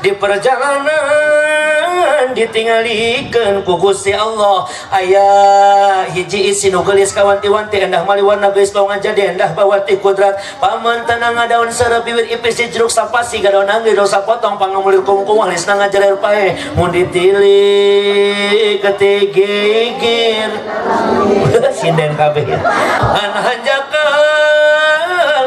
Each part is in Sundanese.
Di perjalanan ditinggalikeun ku Gusti Allah aya hiji isi nu geulis kawanti-wanti endah maliwarna geulis bawangan jadi endah bawati kudrat paman tenang daun sareup bibir ipis jeruk sapasi gadaun angge dosa potong pangamulir kungkung alisna ngajaler pae mun ditilik ketigigir sinden kabeh an hanjakal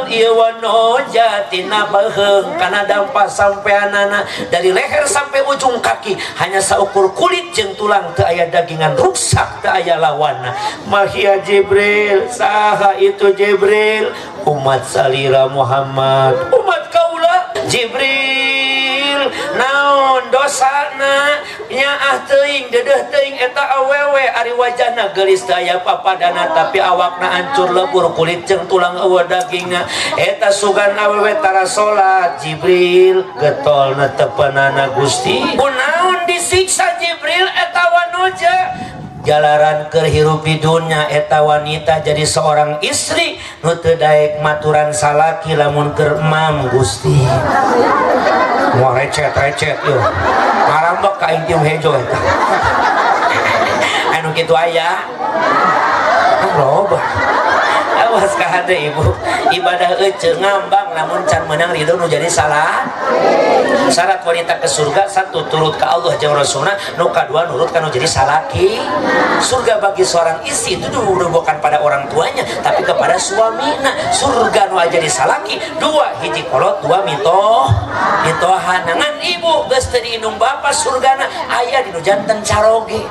ieu wanoja tina baheung kana dampak sampeanana dari leher sampai ujung kaki hanya saukur kulit jeung tulang teu aya dagingan ruksak teu aya lawanna. Mahia Jibril, saha itu Jibril? Umat salira Muhammad, umat kaula. Jibril naon dosana nyaah teuing dedeuh teuing eta awewe ari wajahna geulis teu aya papadana tapi awakna hancur lebur kulit jeung tulang eueuh dagingna eta sugan awewe tara salat. Jibril getolna tepenana Gusti kunaon disiksa Jibril eta wanoja jalaran keur hirup di dunya eta wanita jadi seorang istri nu teu daek maturan salaki lamun keur emam Gusti. Wah recet-recet ieu ngarambek ka aing tiung hejo eta anu kitu aya loba. Awas ka hade ibu ibadah eceu ngambang lamun can meunang ridho nu jadi salah. Syarat wanita ke surga satu turut ke Allah jeung Rasulna, nu kadua nurut ka nu jadi salaki. Surga bagi seorang istri itu dulu bukan pada orang tuanya tapi kepada suamina. Surga nu aja jadi salaki dua hiji kolot dua mitoh mitohan ngan ibu geus teu diindung bapa surgana aya di nu janten caroge.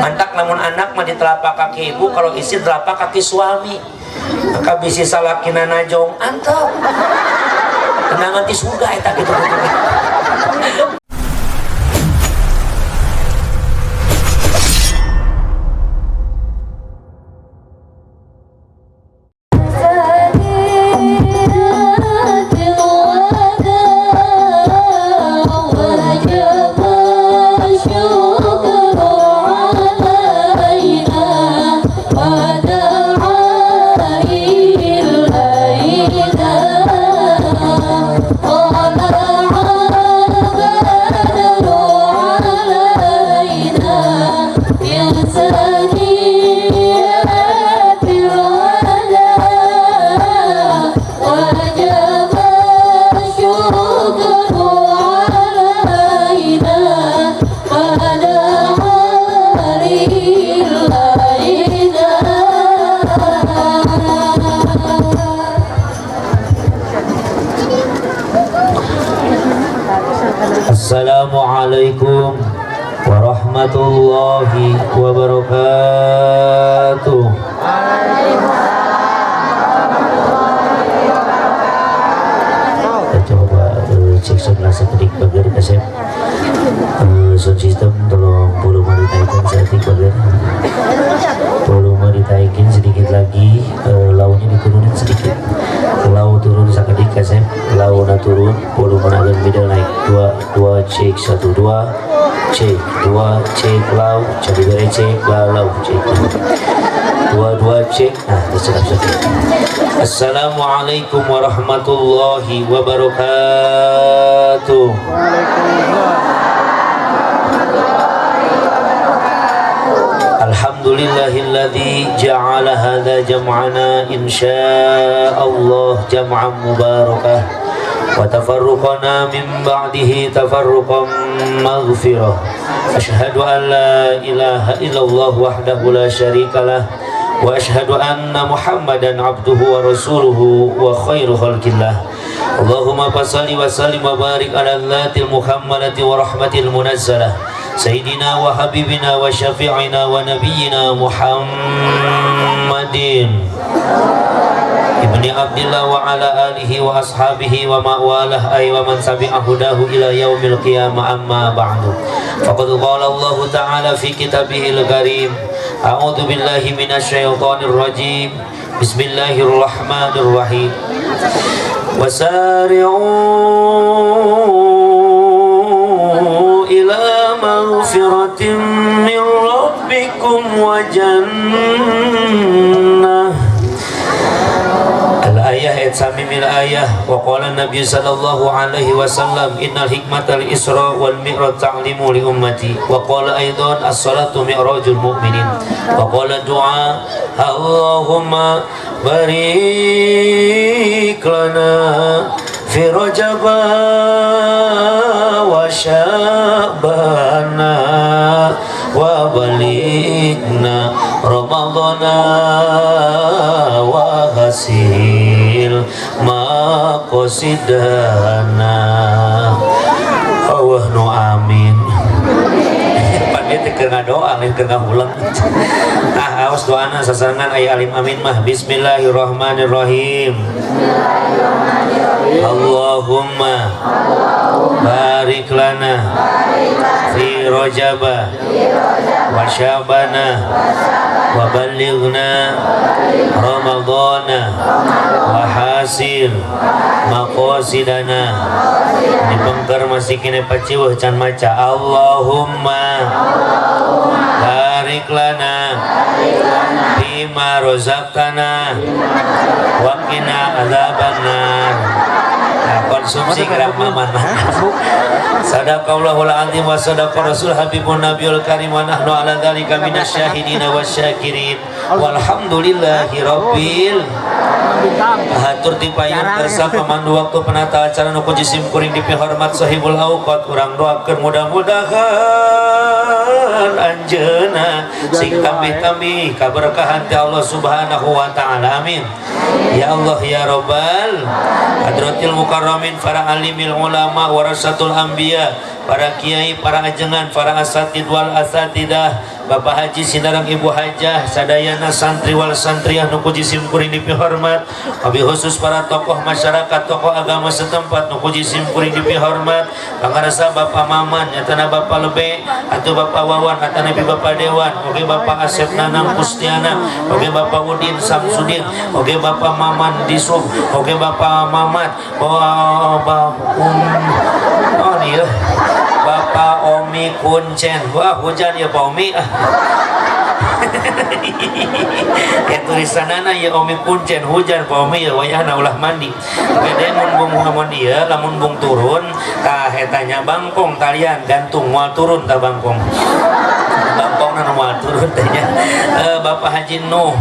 Mantak lamun anak mah di telapak kaki ibu, kalau istri telapak kaki suami. Maka bisi salakina najong antep tenangan di surga eta gitu. Assalamualaikum warahmatullahi wabarakatuh. Kita coba cek sebelah sekedik bager kasep. Sound system tolong volume ditaikin sekedik bager. Volume ditaikin sedikit lagi, launya diturunin sedikit. Lau turun sakedik kasep, launa turun, volume agak middle naik. 2 2 cek 1 2 cek 2 cek lau jadi bere cek lau cek 2 2 cek. Nah, terserap sedikit. Assalamualaikum warahmatullahi wabarakatuh. Alhamdulillahilladzi ja'ala hadza jam'ana insyaallah jam'an mubarakah wa tafarruqana min ba'dihi tafarruqan maghfirah. Asyhadu an la ilaha illallah wahdahu la syarikalah wa asyhadu anna Muhammadan abduhu wa rasuluhu wa khairu khalqillah. Allahumma salli wa sallim wa barik ala dzatil muhammadati wa rahmatil munazzalah sayyidina wa habibina wa syafi'ina wa nabiyyina Muhammadin ibni Abdillah wa ala alihi wa ashabihi wa ma'walah ay wa man tabi'a hudahu ila yaumil qiyamah. Amma ba'du. Faqad qala Allahu ta'ala fi kitabihil karim, a'udzu billahi minasyaitonir rajim, bismillahirrahmanirrahim. Wasari'u ila maghfiratin min rabbikum wa jannah. Al-ayah ayat sami Tamimil ayah. Wa qala Nabi sallallahu alaihi wasallam, innal hikmatal isra wal mi'raj ta'limu li ummati. Wa qala aidan, as-salatu mi'rajul mu'minin. Wa qala du'a, Allahumma barik lana fi Rajab wa Sya'bana wa balighna Ramadana wa hasil maqasidana. Allah nu amin. Pan dia teh keur ngadoa, lain keur ngahulang. Tah, aos doana sasarengan, aya alim amin mah. Bismillahirrahmanirrahim. Allahumma barik lana fi Rajaba wa Sya'bana wa ballighna Ramadana wa hasil maqasidana. Di pengker masih kene paciweuh can maca. Allahumma barik lana fima razaqtana wa qina adzabannar. Nah, konsumsi gerak maman. Sadaqallahul azim wa sadaqa rasul habibun nabiyul karim wa nahnu ala dzalika minasyahidin wasyakirin walhamdulillahi rabbil. Hatur ti payun kersa pamandu waktu penata acara nu ku jisim kuring dipihormat sahibul auqat. Urang doakeun mudah-mudahan anjeunna sing tambih-tambih kaberkahan ti Allah Subhanahu wa taala. Amin ya Allah ya Rabbal hadratil mukarramin, para alimil ulama, warasatul anbiya, para kiai, para ajengan, para asatid wal asatidah, Bapak Haji sinareng Ibu Hajah, sadayana santri wal santriah nu ku jisim kuring dipihormat, wabil khusus para tokoh masyarakat, tokoh agama setempat nu ku jisim kuring dipihormat, pangarsa Bapak Maman, nyatana Bapak Lebe atau Bapak Wawan atau Nabi Bapak Dewan, oge Bapak Asep Nanang Kustiana, oge Bapak Udin Samsudin, oge Bapak Maman Disub, oge Bapak Mamat, Bapak oh iya Bapak Omi Kuncen. Wah, hujan ya Pak Omi. Ya tulisanana ya Omi Kuncen, hujan Pak Omi ya, wayahna ulah mandi. Gede mun bung mun ieu lamun bung turun tah eta nya bangkong talian gantung, moal turun tah bangkong. Bangkong nu moal turun teh nya. Bapak Haji Nuh,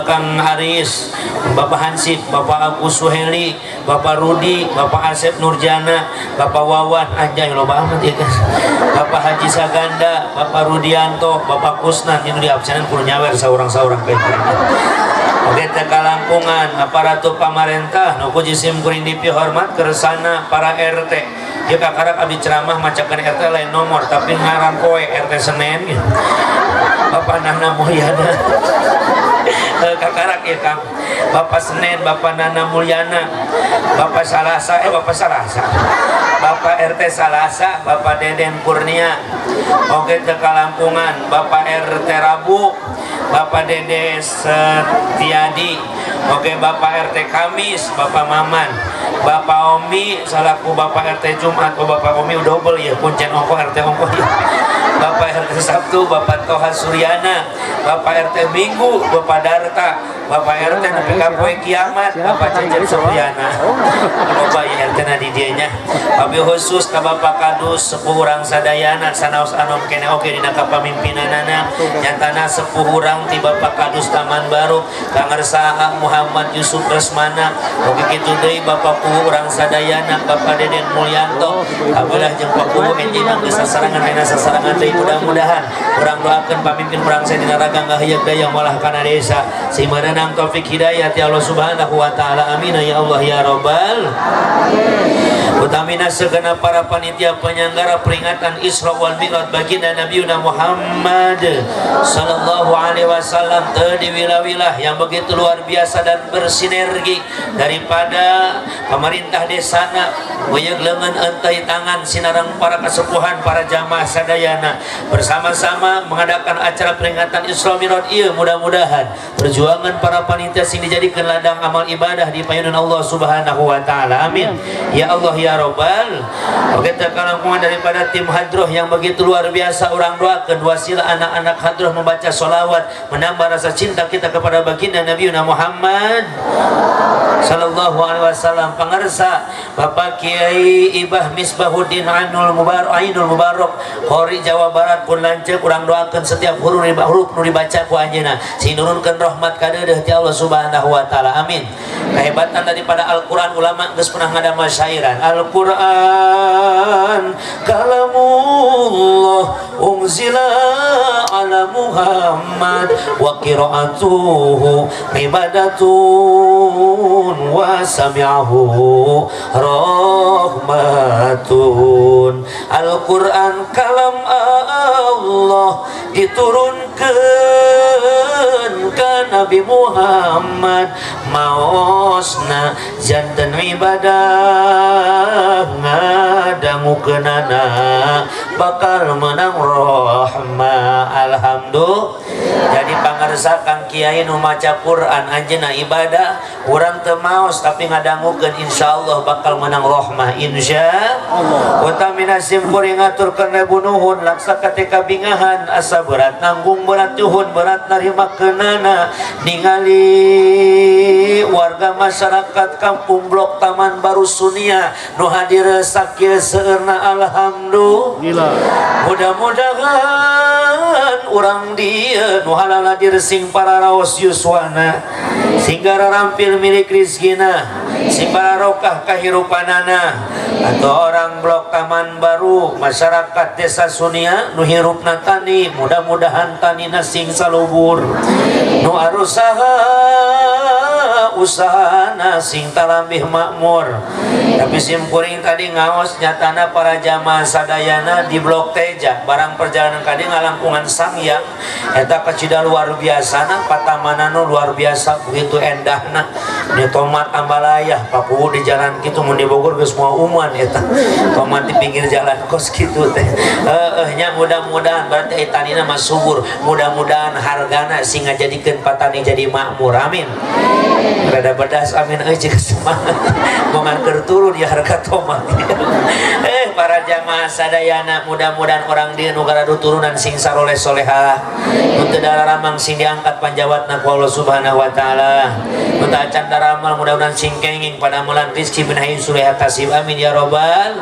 Kang Aris, Bapak Hansip, Bapak Agus Suheli, Bapak Rudi, Bapak Asep Nurjana, Bapak Wawan, anjay loba amat ya guys. Bapak Haji Saganda, Bapak Rudianto, Bapak Kusnan, ini di absenan kudu nyawer saurang-saurang kayak gitu. Oke, teh kalangkungan aparatur pamarentah nu ku jisim kuring dipihormat, kersana para RT. Ya kakarak abdi ceramah macakeun RT lain nomor tapi ngaran poe RT Senen gitu. Bapak Nana Mulyana. Kakarak ya Kang. Bapak Senen, Bapak Nana Mulyana, Bapak Salasa, Bapak Salasa, Bapak RT Salasa, Bapak Deden Kurnia. Oke, ke Kalampungan, Bapak RT Rabu, Bapak Dede Setiadi. Oke, Bapak RT Kamis, Bapak Maman, Bapak Omi salaku Bapak RT Jumat. Oh, Bapak Omi udah double ya, kuncen ongko RT ongko ya. Bapak RT Sabtu, Bapak Toha Suryana, Bapak RT Minggu, Bapak Darta, Bapak RT nepi ka poe kiamat, Bapak Cecep Suryana. Loba ya RT na di dieu nya. Wabil khusus ka Bapak Kadus sepuh urang sadayana sanaos anom kene oge dina kapamimpinanana, nyatana sepuh urang ti Bapak Kadus Taman Baru Pangersa Muhammad Yusuf Resmana. Oge kitu deui Bapak Kuwu urang sadayana Bapak Deden Mulyanto. Alhamdulillah jeung Pak Kuwu enjing geus sasarangan ayeuna sasarangan deui, mudah-mudahan urang doakeun pamimpin urang sadina raga ngaheuyeuk daya malah kana desa sing meunang taufik hidayah ti Allah Subhanahu wa taala. Amin ya Allah ya rabbal utamina segenap para panitia penyelenggara peringatan Isra wal Mi'raj baginda Nabi Muhammad sallallahu alaihi wasallam teu di wilayah yang begitu luar biasa dan bersinergi daripada pemerintah desana. Uyeg leungeun enteuy tangan sinareng para kasepuhan para jamaah sadayana bersama-sama mengadakan acara peringatan Isra Mi'raj ieu. Mudah-mudahan perjuangan para panitia sing dijadikan ladang amal ibadah di payunan Allah Subhanahu wa taala. Amin. Ya Allah ya Rabbal. Oke, terkalangkungan daripada tim hadroh yang begitu luar biasa, urang doakeun wasilah anak-anak hadroh membaca sholawat menambah rasa cinta kita kepada baginda Nabi Muhammad sallallahu alaihi wasallam. Pangarsa Bapak Kiai Ibah Misbahuddin Ainul Mubarak, Ainul Mubarak Qori Jawa Barat pun lanceuk, urang doakeun setiap huruf huruf nu dibaca ku anjeunna sing nurunkeun rahmat kadeudeuh ti Allah Subhanahu wa taala. Amin. Kehebatan daripada Al-Qur'an, ulama geus pernah ngadamel syairan. Al-Qur'an kalamullah unzila ala Muhammad wa qira'atuhu ibadatun wa sami'ahu rahmatun. Al-Quran kalam Allah diturunkan ke Nabi Muhammad, maosna janten ibadah, ngadangukeunana bakal menang rahmah. Alhamdulillah. Jadi pangarsa Kang Kiai nu maca Quran anjeunna ibadah, urang teu maos tapi ngadangukeun insyaallah bakal menang rahmah, insyaallah. Utamina sim kuring ngaturkeun ribu nuhun laksa ketika bingahan asa berat nanggung, berat juhun, berat narima keunana ningali warga masyarakat kampung Blok Taman Baru Sunia nu hadir sakieu seueurna. Alhamdulillah. Mudah-mudahan urang dieu nu halal hadir sing pararaos yuswana, sing rampil milik rizkina, sing barokah kahirupanana. Atau orang Blok Taman Baru, masyarakat desa Sunia nu hirupna tani, mudah-mudahan tanina sing salubur, nu arusaha usahana sing talambih makmur. Tapi sim kuring tadi ngaos nyatana para jamaah sadayana di Blok Teja barang perjalanan kadi ngalangkungan Sangyang eta kacida luar biasa na patamanana, luar biasa begitu endahna. Di tomat ambalaya paku di jalan kitu, mun di Bogor geus moal uman eta tomat di pinggir jalan kos kitu teh. Heueuh nya, mudah-mudahan berarti tanina mah subur, mudah-mudahan hargana sing ngajadikeun patani jadi makmur. Amin. Rada bedas amin euy, jika semangat mongan keur turun ya harga tomat. Para jamaah sadayana, mudah-mudahan orang dieu nu garadu turunan sing saroleh soleha, nu teu dararamang sing diangkat panjawatna ku Allah Subhanahu wa taala, nu teu acan daramal mudah-mudahan sing kenging padamelan rizki min haitsu la yahtasib. Amin ya robbal.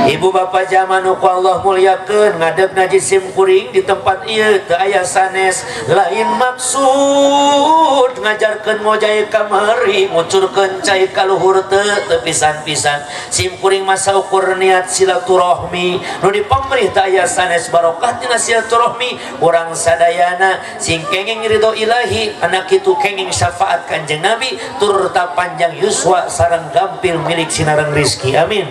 Ibu bapak jamaah nu ku Allah muliakeun, ngadeg najis sim kuring di tempat ieu teu aya sanes, lain maksud ngajarkeun ngojay kamari, ngucurkeun cai ka luhur, teu teu pisan-pisan. Sim kuring masa ukur niat silaturahmi nu dipamrih teu aya sanes, barokah tina silaturahmi urang sadayana sing kenging ridho ilahi, anak kitu kenging syafaat Kanjeng Nabi, turta panjang yuswa sareng gampil milik sinareng rizki. Amin.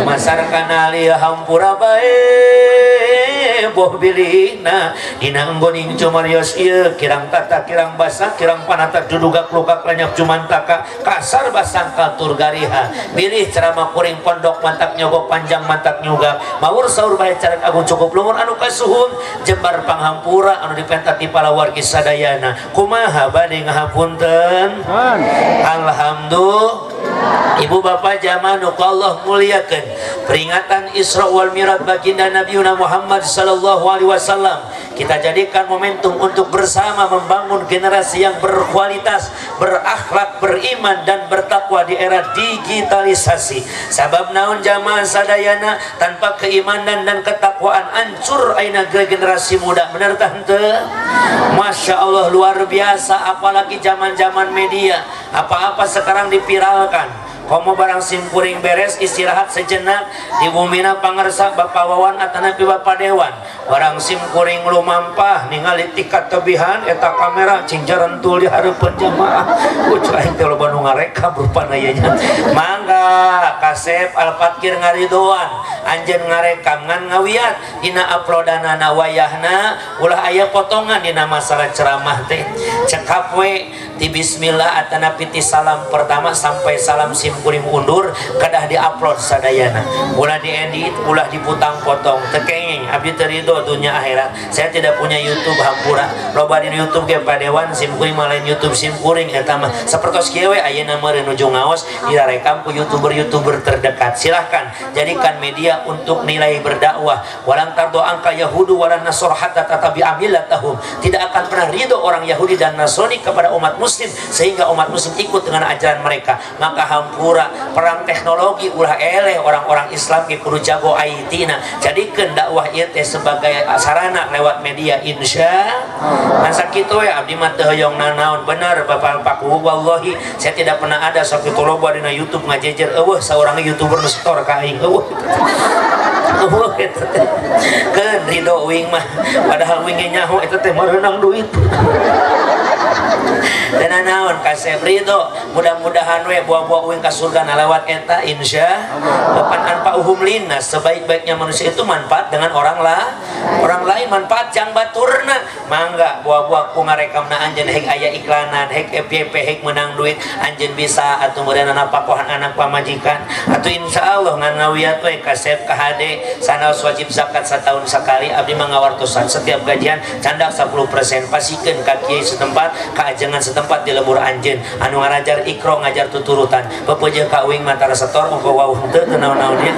Masarkan ali hampura bae boh bilihna dina enggoning cumarios ieu kirang tata kirang basa kirang panata dudugak lukak lenyap cumantaka kasar basangka tur gariha bilih ceramah kuring pondok mantak nyogok panjang mantak nyugak maur saur bae carek agung cukup lumur anu kasuhun jembar panghampura anu dipentat di palawargi sadayana. Kumaha bade ngahapunten? Alhamdulillah. Ibu bapak jamaah nu ku Allah muliakeun, peringatan Isra wal Mi'raj baginda Nabi Muhammad sallallahu alaihi wasallam kita jadikan momentum untuk bersama membangun generasi yang berkualitas, berakhlak, beriman dan bertakwa di era digitalisasi. Sabab naon jamaah sadayana, tanpa keimanan dan ketakwaan hancur ayeuna generasi muda. Bener tah henteu? Masya Allah, luar biasa, apalagi zaman-zaman media, apa-apa sekarang diviralkan. Komo barang simkuring beres istirahat sejenak di bumina, pangersa Bapak Wawan atanapi Bapak Dewan, barang simkuring lumampah ningali tikat tebihan eta kamera cing jarentul di hareupeun jamaah. Ucuh aing teh loba nu ngarekam rupana ieu nya. Mangga kasep Al-Fakir ngaridoan anjeun ngarekam ngan ngawiat dina uploadanana wayahna ulah aya potongan dina masalah ceramah teh, cekap we. Ti bismillah atanapi ti salam pertama sampai salam sim kuring undur kedah diupload sadayana. Ulah diedit, ulah diputang-potong. Teu kenging abdi teu ridho dunya akhirat. Saya tidak punya YouTube, hampura. Loba di YouTube ge padewan sim kuring mah lain YouTube sim kuring eta mah. Sapertos kieu we ayeuna meureun nuju ngaos direkam ku YouTuber-YouTuber terdekat. Silahkan jadikan media untuk nilai berdakwah. Walan tardo angka yahudu walan nasor hatta tatabi'a millatahum. Tidak akan pernah ridho orang Yahudi dan Nasrani kepada umat muslim sehingga umat muslim ikut dengan ajaran mereka. Maka hampura perang teknologi ulah eleh orang-orang Islam ge kudu jago IT na. Jadikeun dakwah ieu teh sebagai sarana lewat media, insya Allah. Sakitu we abdi mah teu hoyong nanaon, bener Bapak Paku, wallahi saya tidak pernah ada sakitu loba dina YouTube ngajejer, eueuh saurang YouTuber nu setor ka aing, eueuh. Eueuh eta teh. Keun ridho uing mah, padahal uing ge nyaho eta teh meunang duit. Dan naon kasep ridho, mudah-mudahan we buah-buah uing ka surga lewat eta, insya Allah. Pan anfa'uhum linnas, sebaik-baiknya manusia itu manfaat dengan orang lah, orang lain, manfaat jang baturna. Mangga buah-buah ku ngarekamna anjeun, hek aya iklanan, hek FYP, hek menang duit anjeun bisa atuh meureunna napakohan anak pamajikan atuh, insya Allah. Ngan ngawiat we kasep ka hade sanaos wajib zakat setahun sekali, abdi mah ngawartosan setiap gajian candak 10% pasikeun ka kiai setempat, ka ajengan setempat di lembur anjeun anu ngarajar ikro, ngajar tuturutan. Pepeujeuh ka uing mah tara setor, ongko wau henteu teu naon-naon nya,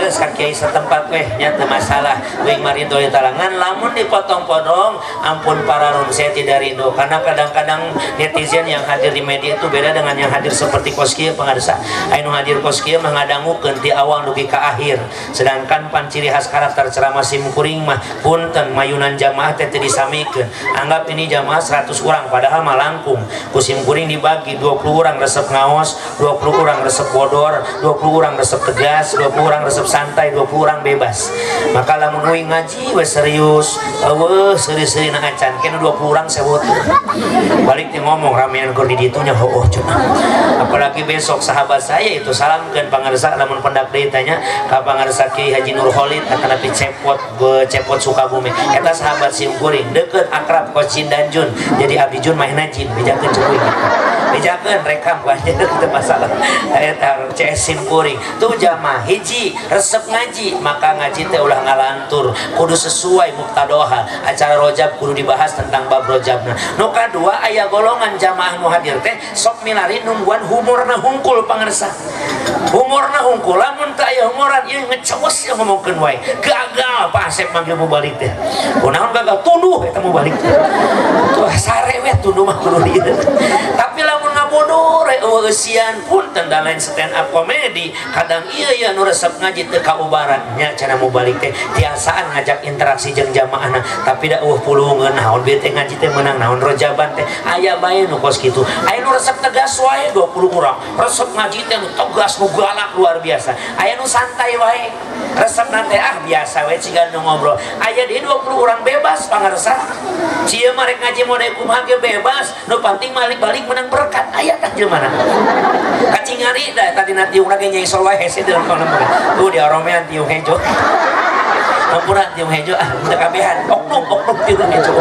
geus ka kiai setempat weh nya, teu masalah, uing mah ridho taala. Ngan lamun dipotong-potong, ampun pararun, saya tidak ridho, karena kadang-kadang netizen yang hadir di media itu beda dengan yang hadir seperti kos kieu. Pangarsa anu hadir kos kieu mah ngadangukeun ti awal dugi ka akhir, sedangkan pan ciri khas karakter ceramah sim kuring mah punten mayunan jamaah teh teu disamikeun. Anggap ini jamaah 100 orang, padahal mah langkung. Ku sim kuring dibagi 20 orang resep ngaos, 20 orang resep bodor, 20 orang resep tegas, 20 orang resep santai, 20 orang bebas. Maka lamun uing ngaji we serius, eueuh seuri-seuri na acan kena 20 orang sewot balik teh ngomong ramean keur di ditu nya, heueuh cenah. Apalagi besok sahabat saya itu, salamkeun pangarsa lamun pendak deui tanya ka pangarsa Kiai Haji Nur Khalid atanapi Cepot, Cepot Sukabumi, eta sahabat sim kuring deket akrab kos Jin dan Jun. Jadi abdi Jun main jin, bejakeun cukuy, bejakeun rekam ku anjeun teu masalah. Eta CS sim kuring tuh jamaah hiji resep ngaji, maka ngaji teh ulah ngalantur, kudu sesuai muktadoha acara rojab, kudu dibahas tentang bab rojabna. Nu kadua, aya golongan jamaah nu hadir teh sok milari nungguan humorna hungkul. Pangersa humorna hungkul, lamun teu aya humoran ieu ngecewas yang ngomongkeun wae gagal. Pak Asep manggil mubalik teh kunaon gagal, tunduh eta mubalik teh tuh sare we, tunduh mah kudu ieu. Tapi lamun ngabodor eueuh eusian, punten dan lain stand up komedi kadang ieu ya, nu resep ngaji teu kaubaran nya cenah mubalik teh tiasaan ngajak interaksi jeung jamaahna, tapi da eueuh pulungeun naon bieu teh, ngaji teh meunang naon, rojaban teh. Aya bae nu kos kitu. Aya nu resep tegas wae, 20 urang resep ngaji teh nu tegas, nu galak luar biasa. Aya nu santai wae, resep nanti ah biasa we ciga nu ngobrol. Aya di 20 orang bebas. Pangarsa cia mah rek ngaji model kumaha ge bebas, nu penting balik-balik menang berkat. Aya tah jelema kacingari dah tadi nanti tiung lagi nyai soleh hese dalam kono tuh di oromean tiung hejo. Ampura tiung hejo ah teu kabehan, oknum oknum tiung hejo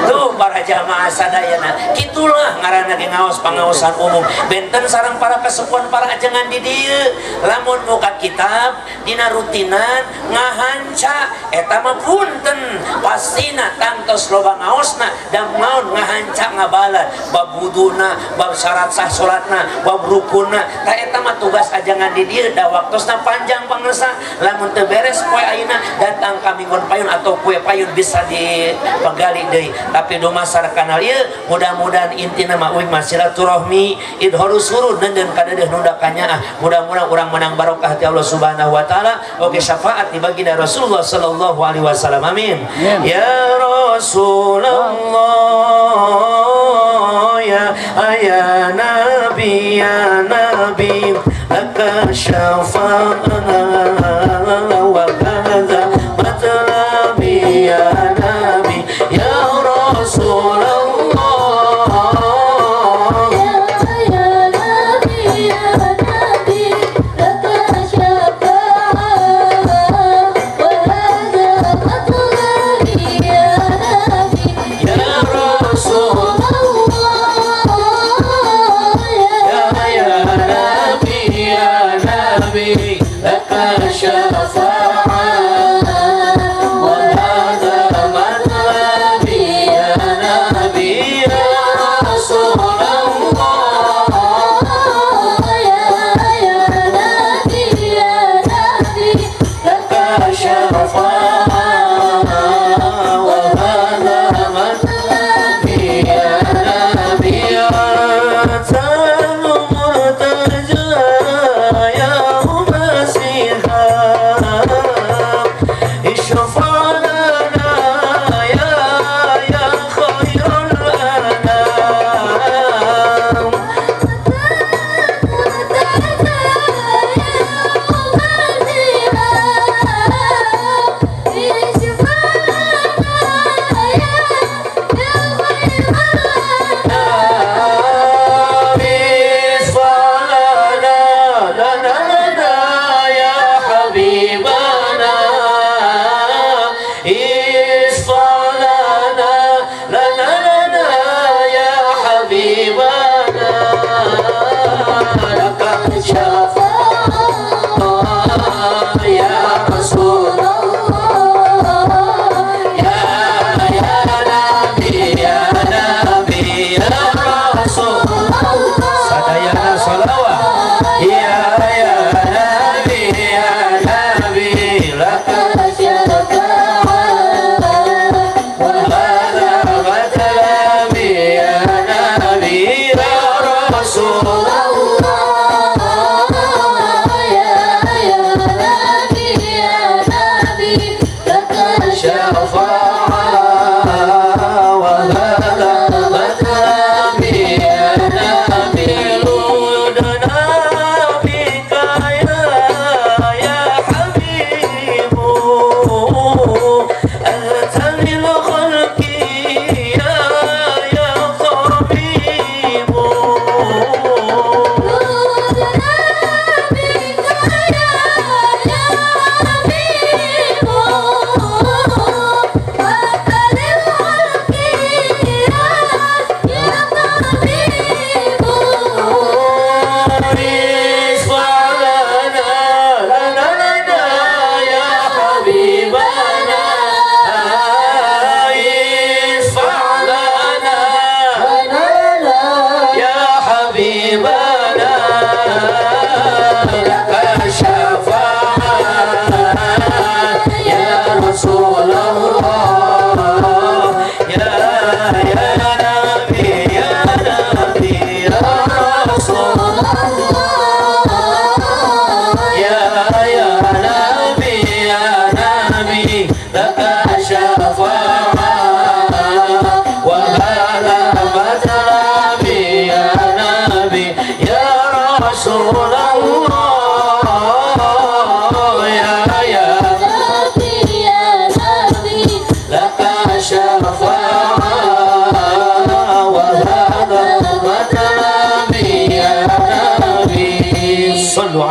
tuh. Para jamaah sadayana, kitulah ngaranna ge ngaos pangaosan umum, benten sareng para kesepuhan, para ajengan di dieu. Lamun muka kitab dina rutinan ngahanca eta mah punten pastina tangtos loba ngaosna dan maun ngahanca ngabalad bab wuduna, bab syarat sah salatna, bab rukunna. Ta eta mah tugas ajengan di dieu, da waktosna panjang. Pangersa lamun teu beres poe ayeuna, datang ka minggon payun atau kue payun bisa dipegali deui. Tapi dumasar kanal ieu, mudah-mudahan intina mah uing mah silaturahmi, idharus surur, deundeun kadeudeung nunda kanyaah. Mudah-mudahan urang menang barokah ti Allah Subhanahu wa taala, oge syafaat di baginda Rasulullah sallallahu alaihi wasallam. Amin ya Rasulullah, ya ya Nabi, ya Nabi, laka syafa'ah wa hadza matlabi, ya Nabi, ya Rasulullah. Ya Nabi, ya Nabi, laka syafa'ah wa hadza matlabi, ya Nabi, ya Rasul Allah. شفاعة وهذا مطلبي يا نبي أنت المرتجى يوم الزحام اشفع لنا يا خير الأنام.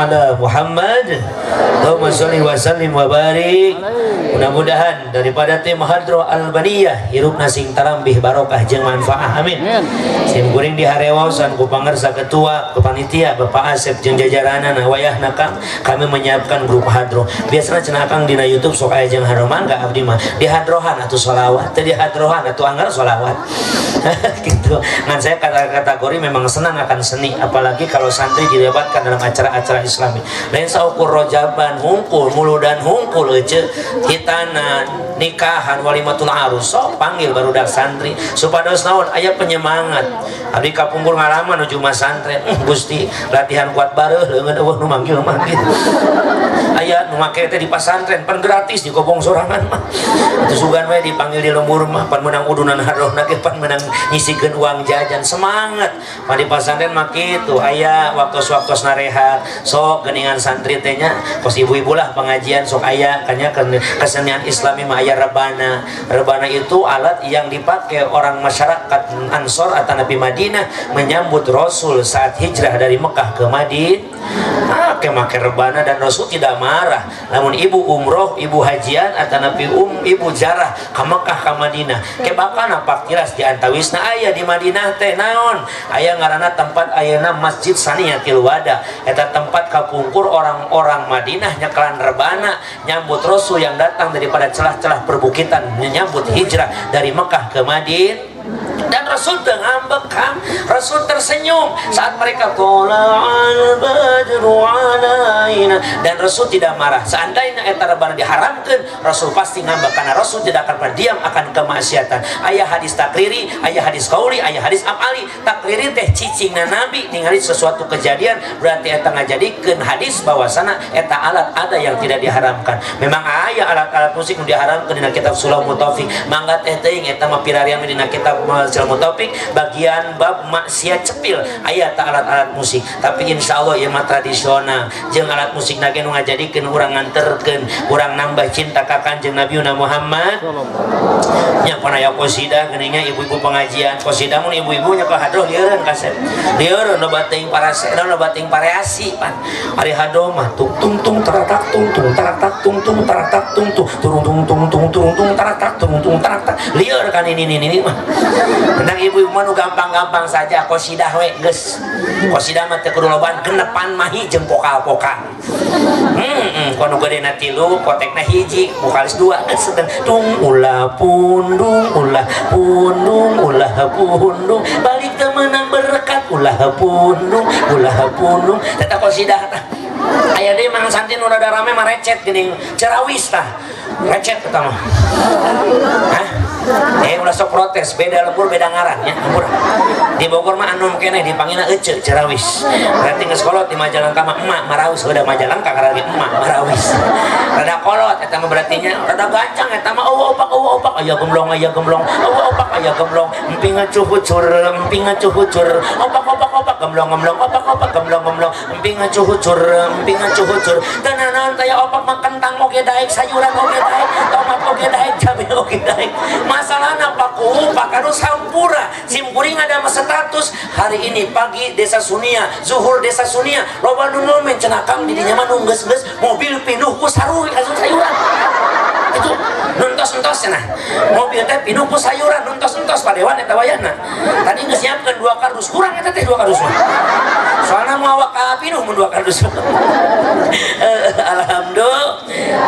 Ala Muhammad. Allahumma sholli wa sallim wa barik. Mudah-mudahan daripada tim Hadroh Albaniyah hirupna sing tarambih barokah jeung manfaah. Amin. Sim kuring diharewaosan ku pangersa ketua panitia Bapak Asep jeung jajaranana wayahna Kang kami menyiapkan grup hadroh. Biasana cenah Akang dina YouTube sok aya jeung hadroh mangga abdi mah di hadrohan atuh sholawat, teu di hadrohan atuh anggar sholawat. Gitu. Ngan saya kategori memang senang akan seni, apalagi kalau santri dilibatkan dalam acara-acara Islami. Lain saukur rojaban hungkul, muludan hungkul ece, hitanan, nikahan, walimatul arus, sok panggil barudak santri supados naon aya penyemangat. Abdi kapungkur ngalaman nuju masantren, Gusti latihan kuat bareuh leungeun eueuh nu manggil-manggil. Aya nu make teh di pasantren pan gratis di kobong sorangan mah. Atuh sugan we dipanggil di lembur mah pan meunang udunan hadrohna ge pan meunang nyisikeun uang jajan semangat. Pan di pasantren mah kitu aya waktos-waktos narehat sok geuningan santri teh nya kos ibu-ibu lah pengajian sok aya kanya kesenian Islami mah aya rebana. Rebana itu alat yang dipakai orang masyarakat Ansor atau Nabi Madinah menyambut Rasul saat hijrah dari Mekah ke Madinah. Make rebana dan Rasul tidak marah. Namun ibu umroh, ibu hajian atau nabi ibu jarah ke Mekah ke Madinah. Kebakan napak tilas di antawisna aya di Madinah teh naon? Aya ngaranna tempat ayeuna Masjid Saniyatil Wada. Eta tempat kapungkur orang-orang Madinah nyekelan rebana nyambut Rasul yang datang daripada celah-celah perbukitan menyambut hijrah dari Mekah ke Madinah. Dan Rasul teu ngambek Kang. Rasul tersenyum saat mereka tola'al badru alaina, dan Rasul tidak marah. Seandainya eta rebana diharamkeun, Rasul pasti ngambek karena Rasul tidak akan pernah diam akan kemaksiatan. Aya hadis takriri, aya hadis kauli, aya hadis afali. Takriri teh cicingna Nabi ningali sesuatu kejadian, berarti eta ngajadikeun hadis bahwasana eta alat ada yang tidak diharamkan. Memang aya alat-alat musik nu diharamkeun dina kitab Sulamut Taufik. Mangga teh teuing eta mah pirarian dina kitab Sulamut Taufik bagian bab maksiat cepil aya ta alat-alat musik. Tapi insyaallah ieu mah tradisional jeung alat musik na ge nu ngajadikeun urang nganterkeun urang nambah cinta ka Kanjeng Nabi Muhammad. Nya pana aya qasidah geuning nya ibu-ibu pengajian qasidah mun ibu-ibu nya ka hadroh lieureun kasep. Lieureun loba teuing parase, loba teuing pareasi pan. Ari hadroh mah tung tung tung taratak tung tung taratak tung tung taratak tung tung turung tung tung tung tung tung taratak tung tung taratak lieur kan ini mah. Tentang ibu-ibu mah nu gampang-gampang saja qasidah we geus. Qasidah mah teu kudu lobaan genepan mahi jeung pokal-pokal. Kono gedena tilu, kotekna hiji, vokalis dua, sedang tung ulah pundung, ulah pundung, ulah pundung, balik teu meunang berkat, ulah pundung, ulah pundung. Eta qasidah tah. Aya deui Mang Santi nu rada rame mah recet geuning cerawis tah. Recet eta mah. Hah? Ulah sok protes, beda lembur beda ngaran nya, ampura. Di Bogor mah anu keneh dipanggilna ece cerawis. Berarti geus kolot di Majalengka mah emak marawis, udah Majalengka ngaran ge emak marawis. Rada kolot eta mah berarti nya rada gancang eta mah eueuh opak eueuh opak aya gemblong aya gemblong, eueuh opak aya gemblong, emping ngacuhucur, emping ngacuhucur, opak opak opak gemblong gemblong, opak opak gemblong gemblong, emping ngacuhucur, emping ngacuhucur. Tenanan taya opak mah kentang oge daek, sayuran oge daek, tomat oge daek, cabe oge daek. Masalahna paku pakanu sampura simkuring ada masa status hari ini pagi desa Sunia, zuhur desa Sunia, loba nu ngomen cenah Kang di dinya mah nu geus-geus mobil pinuh ku sarui sayuran. Itu nuntos-entos cenah. Mobil teh pinuh ku sayuran nuntos-entos padewan eta wayahna. Tadi geus nyiapkeun 2 kardus, kurang eta teh 2 kardus mah. Soalna moal awak ka pinuh mun 2 kardus. Alhamdulillah.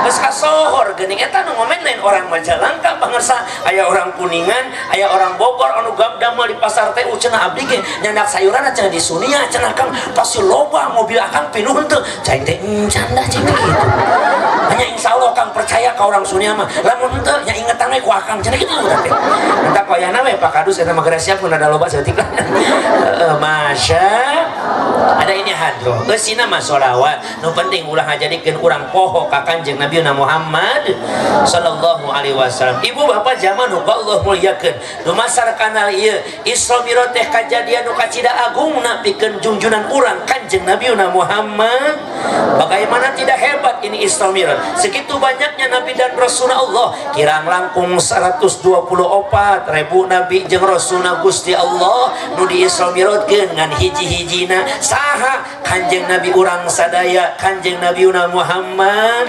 Geus kasohor geuning eta nu ngomen lain orang Majalengka pangersa, aya orang Kuningan, aya orang Bogor anu gabdamel di pasar teh cenah abdi ge nyandak sayuran cenah di Sunia cenah Kang pasti loba mobil akang pinuh henteu. Cai teh canda cai teh kitu. Hanya insyaallah Kang percaya ka orang Sunia mah. Lamun henteu nya ingetan we ku akang cenah kitu urang teh. Entah koyana we Pak Kadus eta mah geura siap mun ada loba saeutik lah. Masya ada ini hadroh. Geusina mah sholawat. Nu penting ulah ngajadikeun urang poho ka Kanjeng Nabi Muhammad sallallahu alaihi wasallam. Ibu bapak zaman nu Allah muliakeun. Dumasar kanal ieu Isra Mi'raj teh kajadian nu kacida agungna pikeun junjunan urang Kanjeng Nabi Muhammad. Bagaimana tidak hebat ini Isra Mi'raj. Segitu banyaknya nabi dan rasul Allah, kirang langkung 124 ribu nabi jeung rasulna Gusti Allah nu di Isra Mi'rajkeun ngan hiji-hijina saha Kanjeng Nabi urang sadaya Kanjeng Nabi Muhammad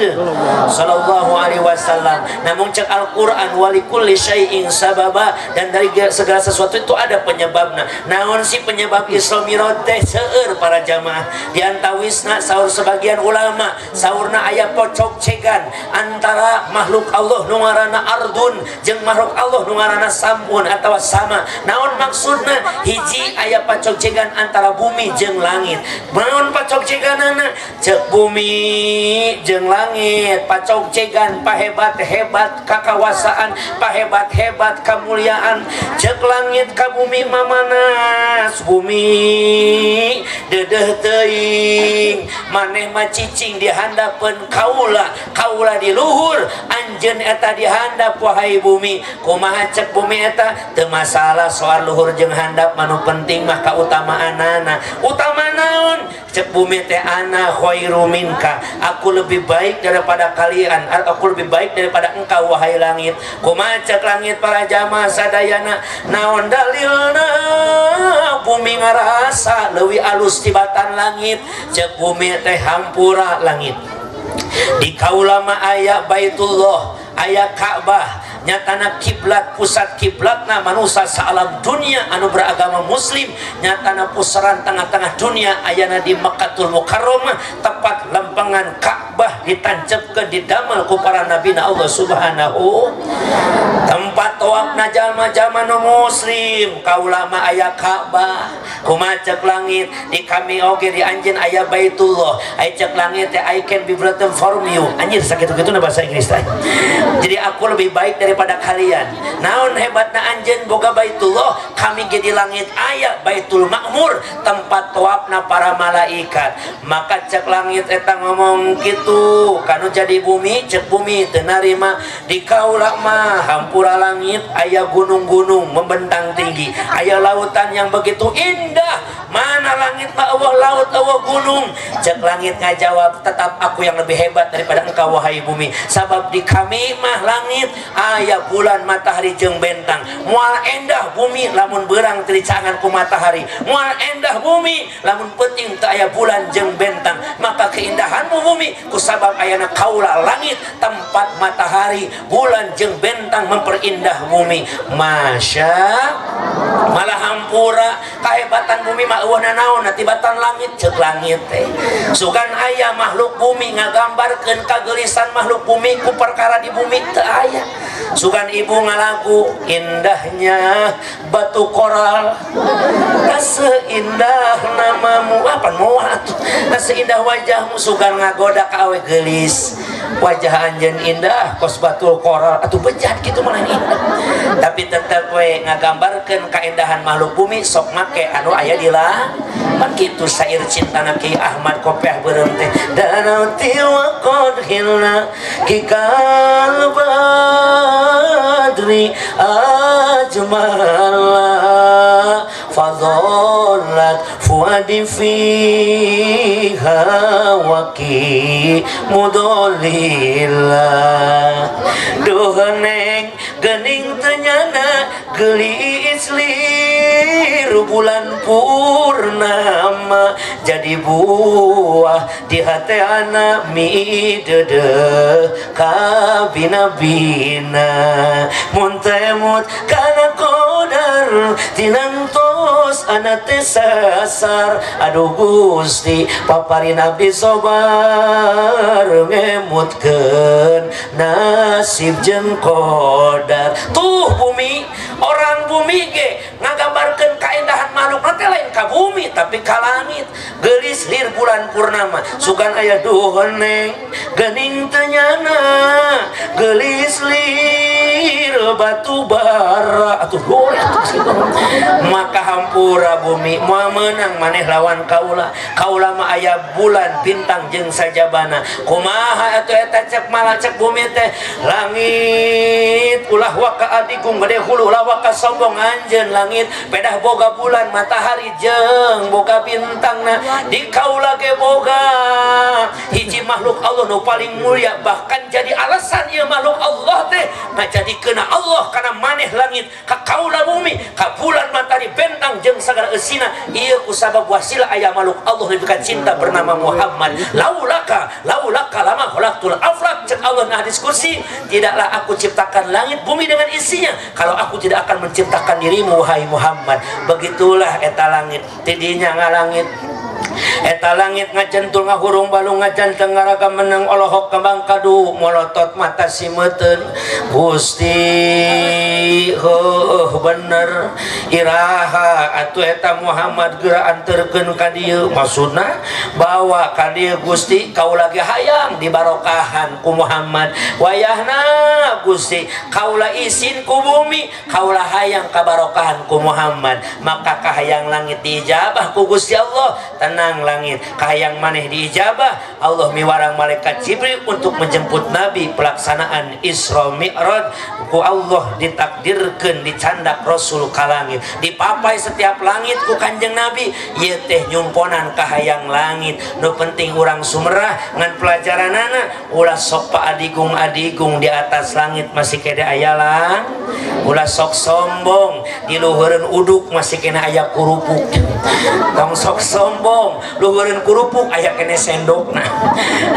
sallallahu alaihi wasallam. Namun cek Al-Qur'an walikulli syai'in sababa, dan dari segala sesuatu itu ada penyebabna. Naon sih penyebab Isra Mi'raj teh seueur para jamaah. Di antawisna saur sebagian ulama saurna aya pocok cegan antara makhluk Allah nu ngaranna ardun jeung makhluk Allah nu ngaranna samun atawa sama. Naon maksudna? Hiji aya pacok cegan antara bumi jeung langit. Naon pacok ceganana? Cek bumi jeung langit pacok cegan pahebat-hebat kakawasaan, pahebat-hebat kamuliaan. Cek langit ka bumi mamanas bumi dedeh teuing maneh mah cicing di handapeun kaula, kaula di luhur anjeun eta di handap wahai bumi. Kumaha cek bumi eta? Teu masalah soal luhur jeung handap, manu penting mah kautamaanana. Utama naon? Cek bumi teh ana khairu minka, aku lebih baik daripada kalian, aku lebih baik daripada engkau wahai langit. Kumaha cek langit para jamaah sadayana? Naon dalilna bumi ngarasa leuwih alus tibatan langit? Cek bumi teh hampura langit. Di kaula mah aya Baitullah, aya Ka'bah, nyatana kiblat pusat kiblatna manusia saalam dunia anu beragama muslim, nyatana pusaran tengah-tengah dunia ayana di Mekkatul Mukarramah, tepat lempeng lempengan Ka'bah ditancepkeun didamel ku para nabina Allah Subhanahu. Tempat tawafna jalma-jalma nu muslim kaula mah aya Ka'bah. Kumaha cek langit di kami oge di anjeun aya Baitullah. Ai cek langit teh I can be better from you. Anjir sakitu-kitu na bahasa Inggris teh. Jadi aku lebih baik daripada kalian. Naon hebatna anjeun boga Baitullah, kami ge di langit aya Baitul Makmur, tempat tawafna para malaikat. Maka cek langit eta ngomong kitu, kanu jadi bumi, cek bumi teu narima di kaula mah hampura langit aya gunung-gunung membentang tinggi, aya lautan yang begitu indah. Mana langit mah eueuh laut, eueuh gunung. Cek langit ngajawab, tetap aku yang lebih hebat daripada engkau wahai bumi. Sabab di kami mah langit aya bulan, matahari jeung bentang. Moal endah bumi lamun beurang teu dicaangan ku matahari. Moal endah bumi lamun peuting teu aya bulan jeung bentang. Maka keindahanmu bumi kusabab ayana kaula langit tempat matahari, bulan jeung bentang memperindah bumi. Masya malah hampura kahebatan bumi mah eueuh nanaon tibatan langit cek langit teh. Sugan aya makhluk bumi ngagambarkeun kageulisan makhluk bumi ku perkara di bumi teu aya. Sugan ibu ngalagu indahnya batu koral tak seindah namamu, apa moal atuh, tak seindah wajahmu. Sugan ngagoda ka awe geulis, wajah anjeun indah kos batu koral atuh bejat kitu mah indah. Tapi tetep we ngagambarkeun kaindahan makhluk bumi sok make anu aya di lah. Pan kitu sair cintana Ki Ahmad Kopiah beureum teh danau tiwa qad hilna kikal badri ajmala fadhallat fuadi fiha waki mudolila. Duh neng gening teu nyana geulis lir bulan purnama jadi buah di hati anak mi dedeh kabina-bina. Mun temut kana qadar tinantos anak teh sasar. Aduh Gusti paparin abdi sobar ngemutkeun nasib jeung qadar. Tuh bumi, orang bumi ge ngagambarkeun kaindahan makhluk teh lain ka bumi tapi ka langit. Geulis lir bulan purnama sugan aya duh neng geuning teu nyana geulis lir batu bara atuh boleh atuh kitu. Maka hampura bumi moal meunang maneh lawan kaula. Kaula mah aya bulan bintang jeung sajabana. Kumaha atuh eta cek malah cek bumi teh langit ulah waka adigung gede hulu ulah waka sombong anjeun langit pedah boga bulan matahari jeung boga bintangna di kaula ge boga hiji makhluk Allah nu paling mulia. Bahkan jadi alasan ieu makhluk Allah teh ngajadikeun Allah kana maneh langit ka kaula bumi ka bulan matahari bentang jeung sagala eusina. Ieu kusabab wasilah aya makhluk Allah diberikan cinta bernama Muhammad. Laulaka laulaka lama khalaqtul aflak cek Allah na hadis kursi, tidaklah aku ciptakan langit bumi dengan isinya kalau aku tidak akan menciptakan dirimu wahai Muhammad. Begitulah eta langit tidinya ngalangit eta langit ngajentul ngahurung balung ngajanteng ngaraga menang olohok kembang kadu molotot mata si meuteun. Gusti heuh bener iraha atuh eta Muhammad geura anterkeun ka dieu. Maksudna bawa ka dieu Gusti kaula ge hayang dibarokahan ku Muhammad. Wayahna Gusti kaula isin ku bumi kaula hayang kabarokahan ku Muhammad. Maka kahayang langit diijabah ku Gusti Allah. Tenang langit kahayang maneh diijabah Allah miwarang malaikat Jibril untuk menjemput Nabi pelaksanaan Isra Mi'raj. Ku Allah ditakdirkeun dicandak Rasul ka langit dipapai setiap langit ku Kanjeng Nabi. Ieu teh nyumponan kahayang langit. Nu penting urang sumerah ngan pelajaranana ulah sok paadigung-adigung di atas langit masih kene aya lang, ulah sok sombong di luhureun uduk masih kene aya kurupuk. Tong sok sombong sombong, luhureun kerupuk aya keneh sendokna.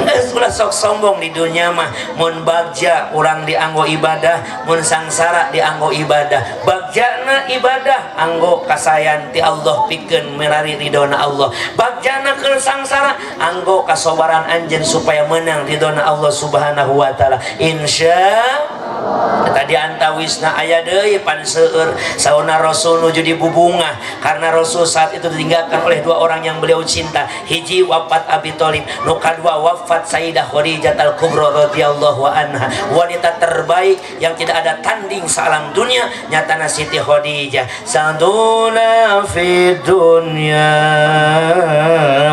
Geus ulah sok sombong di dunia mah. Mun bagja urang dianggo ibadah, mun sangsara dianggo ibadah. Bagjana ibadah anggo kasayan ti Allah pikeun merari ridona Allah. Bagjana keur sangsara anggo kasobaran anjeun supaya menang ridona Allah Subhanahu wa taala. Insya tadi antawisna aya deui pan seueur sauna Rasul nuju dibubungah karena Rasul saat itu ditinggalkan oleh dua orang yang beliau cinta. Hiji wafat Abi Thalib, nu kadua wafat Sayyidah Khadijah al-Kubra radhiyallahu anha, wanita terbaik yang tidak ada tanding sealam dunia nyatana Siti Khadijah. Sanduna fi dunya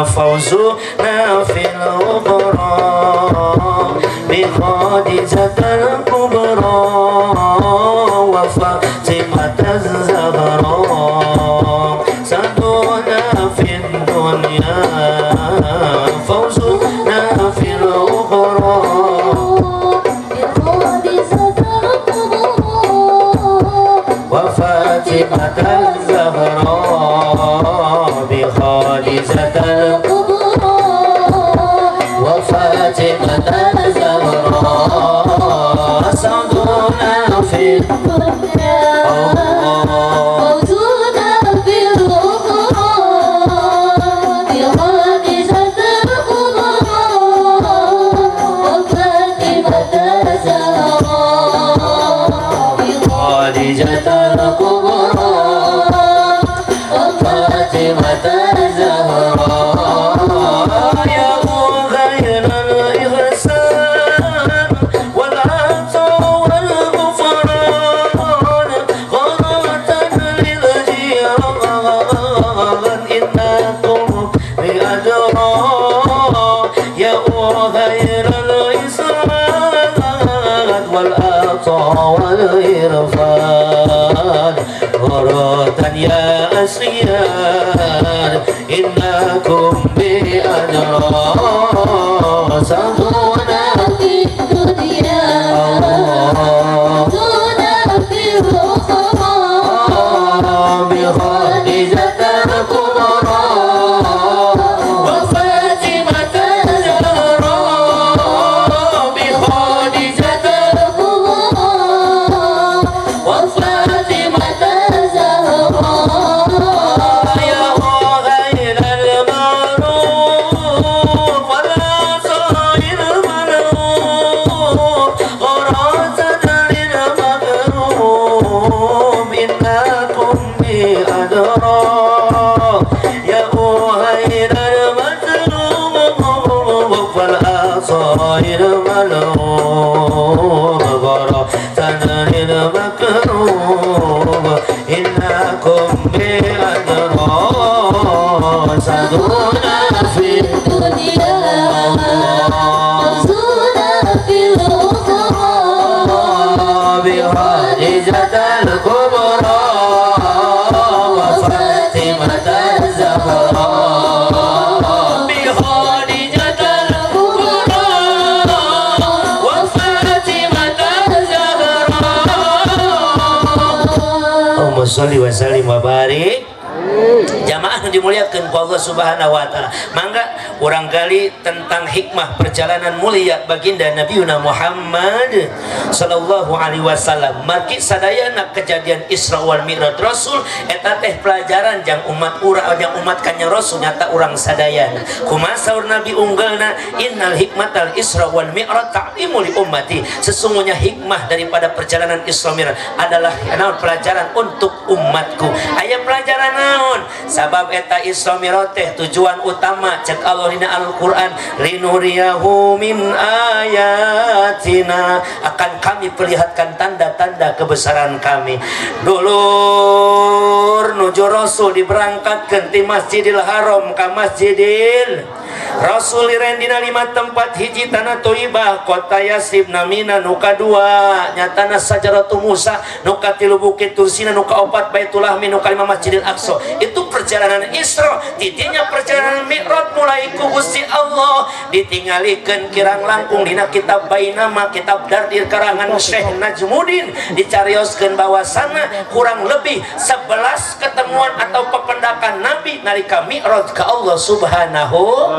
fawzuna fil ukhra bi Khadijatal Kubra wa Fatimah az-Zahra. Sanduna fi dunya fawzuna fil ukhra bi Khadijatal Kubra wa Fatimah az-Zahra bi Khadijatal Kubra wa Fatimah az-Zahra. Sanduna fi dunya fawzuna fil ukhra bi Khadijatal Kubra wa Fatimah az-Zahra bi Khadijatal Kubra wa Fatimah az-Zahra. Ya khairal ihsan wal 'atha wal ghufran gharatan lil jiran innakum bi ajra. Ya khairal ihsan wal 'atha wal irfan gharatan ya asyar innakum bi ajra. Sanduna fi dunya fawzuna fil ukhra bi Khadijatal Kubra wa Fatimah az-Zahra bi Khadijatal Kubra wa Fatimah az-Zahra. Ya khairal ma'ruf wal asail mal'uf gharatan lil maghrub innakum bi adra. Ya khairal matlub wal asail mal'uf gharatan lil makrub innakum bi adra. Sanduna fi dunya fawzuna fil ukhra bi Khadijatal Kubra wa Fatimah az-Zahra bi Khadijatal Kubra wa Fatimah az-Zahra. Allahumma sholli wa sallim wa barik. Jamaah nu dimuliakeun ku Allah Subhanahu wa taala. Mangga urang gali tentang hikmah perjalanan mulia baginda Nabiuna Muhammad sallallahu alaihi wasallam. Margi sadayana kejadian Isra wal Mi'raj Rasul eta teh pelajaran jang umat urang, jang umat kanjeng Rasul nyata urang sadayana. Kumaha saur Nabi unggelna, innal hikmatal Isra wal Mi'raj ta'limu li ummati. Sesungguhnya hikmah daripada perjalanan Isra Mi'raj adalah naon, pelajaran untuk umatku. Aya pelajaran naon? Sabab eta Isra Mi'raj teh tujuan utama cek Allah dina Al-Qur'an, linuriyahu min ayatina, akan kami perlihatkan tanda-tanda kebesaran kami. Dulur nuju Rasul diberangkatkeun ti Masjidil Haram ka Masjidil Rasul liren dina 5 tempat. Hiji tanah Thaibah, kota Yasrib namina, nu kadua nyatana Sajaratu Musa, nu katilu Bukit Tursina, nu kaopat Baitul Lahmi, nu kalima Masjidil Aqsa. Itu perjalanan Isra. Titinya perjalanan Mi'raj mulai ku Gusti Allah ditinggalikeun kirang langkung dina kitab Bainama, kitab Dardir karangan Syekh Najmuddin dicarioskeun bahwasana kurang lebih 11 ketemuan atau pependakan Nabi nalika mi'raj ka Allah Subhanahu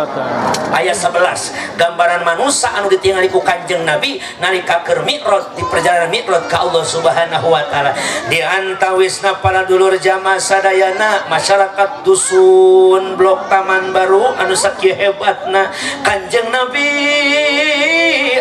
ayat 11 gambaran manusia anu ditingali ku Kanjeng Nabi nalika keur mi'raj di perjalanan mi'raj ka Allah Subhanahu wa taala. Di antawisna para dulur jamaah sadayana masyarakat dusun Blok Taman Baru anu sakieu hebatna Kanjeng Nabi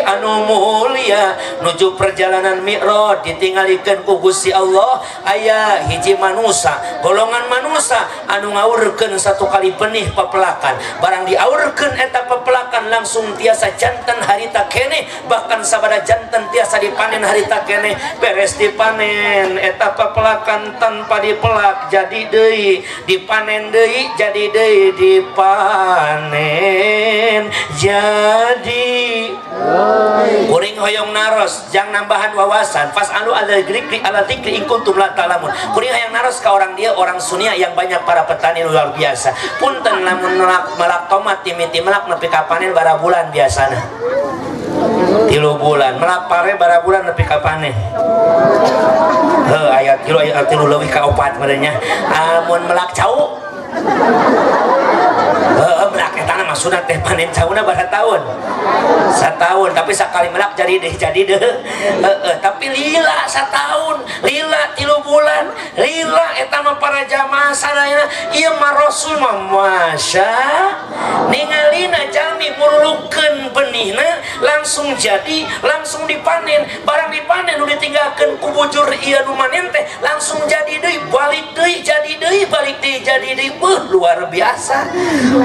anu mulia nuju perjalanan mi'raj ditingalikeun ku Gusti Allah aya hiji manusia golongan manusia anu ngaurkeun satu kali benih pepelakan barang diaurkeun eta pepelakan langsung tiasa janten harita keneh bahkan sabada janten tiasa dipanen harita keneh beres dipanen eta pepelakan tanpa dipelak jadi deui dipanen deui jadi deui dipanen jadi. Kuring hoyong naros jang nambahan wawasan fas'alu ala dzikri ala dzikri in kuntum la ta'lamun. Kuring hayang naros ka orang dia orang Sunia yang banyak para petani luar biasa. Punten lamun melak tomat timiti melak nepi ka panen bara bulan biasana. 3 bulan melak pare bara bulan nepi ka panen. Heuh aya 3 aya 3 leuwih ka 4 meureun nya. Amun melak cau melak eta mah maksudna teh panen cauna bara tahun setahun tapi sakali melak jadi deh jadi deh tapi lila setahun lila 3 bulan lila eta mah para jamaah sadayana ieu mah Rasul mah masya ningalina jalmi murulukeun benihna langsung jadi langsung dipanen barang dipanen nu ditinggalkeun ku bujur ieu nu manen teh langsung jadi deui balik deui jadi deui balik deui jadi deui beuh luar biasa.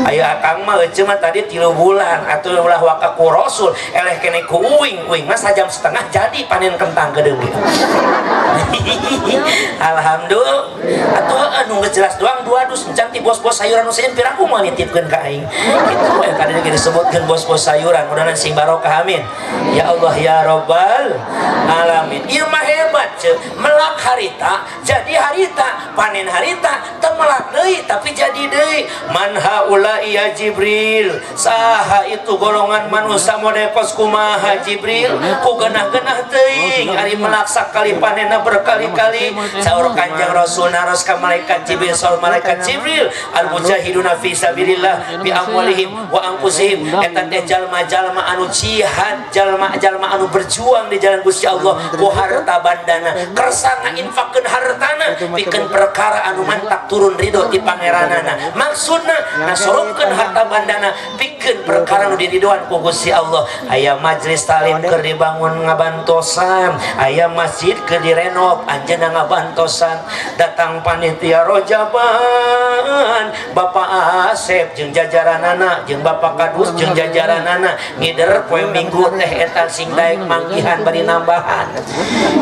Ayo akang mah euceu mah tadi 3 bulan atuh ulah waka ku Rasul eleh kene ku uing uing mah sajam setengah jadi panen kentang kedeung gitu. Alhamdulillah atuh anu geus jelas doang 2 dus encan ti bos-bos sayuran nu sejen piraku moal nitipkeun ka aing kitu we tadi ge disebutkeun bos-bos sayuran mudah-mudahan sing barokah amin ya Allah ya Rabbal alamin. Ieu mah hebat ceu melak harita jadi harita panen harita teu melak deui tapi jadi deui. Man haula ya Jibril saha itu golongan manusia model kos kumaha Jibril ku genah-genah teuing ari melak sakali panenna berkali-kali saur Kanjeng Rasul naros ka malaikat Jibril saur malaikat Jibril al mujahiduna fi sabilillah bi amwalihim wa anfusihim eta teh jalma-jalma anu jihad jalma-jalma anu berjuang di jalan Gusti Allah ku harta bandana kersa ngainfakkeun hartana pikeun perkara anu mantak turun ridho ti pangeranana maksudna nasorobkeun harta bandana pikeun perkara nu diridoan ku Gusti Allah. Aya majelis talim keur dibangun ngabantosan aya masjid keur direnov anjeunna ngabantosan datang panitia rojaban Bapak Asep jeung jajaranana jeung Bapak Kadus jeung jajaranana ngider poe Minggu teh eta sing daek manggihan bari nambahan.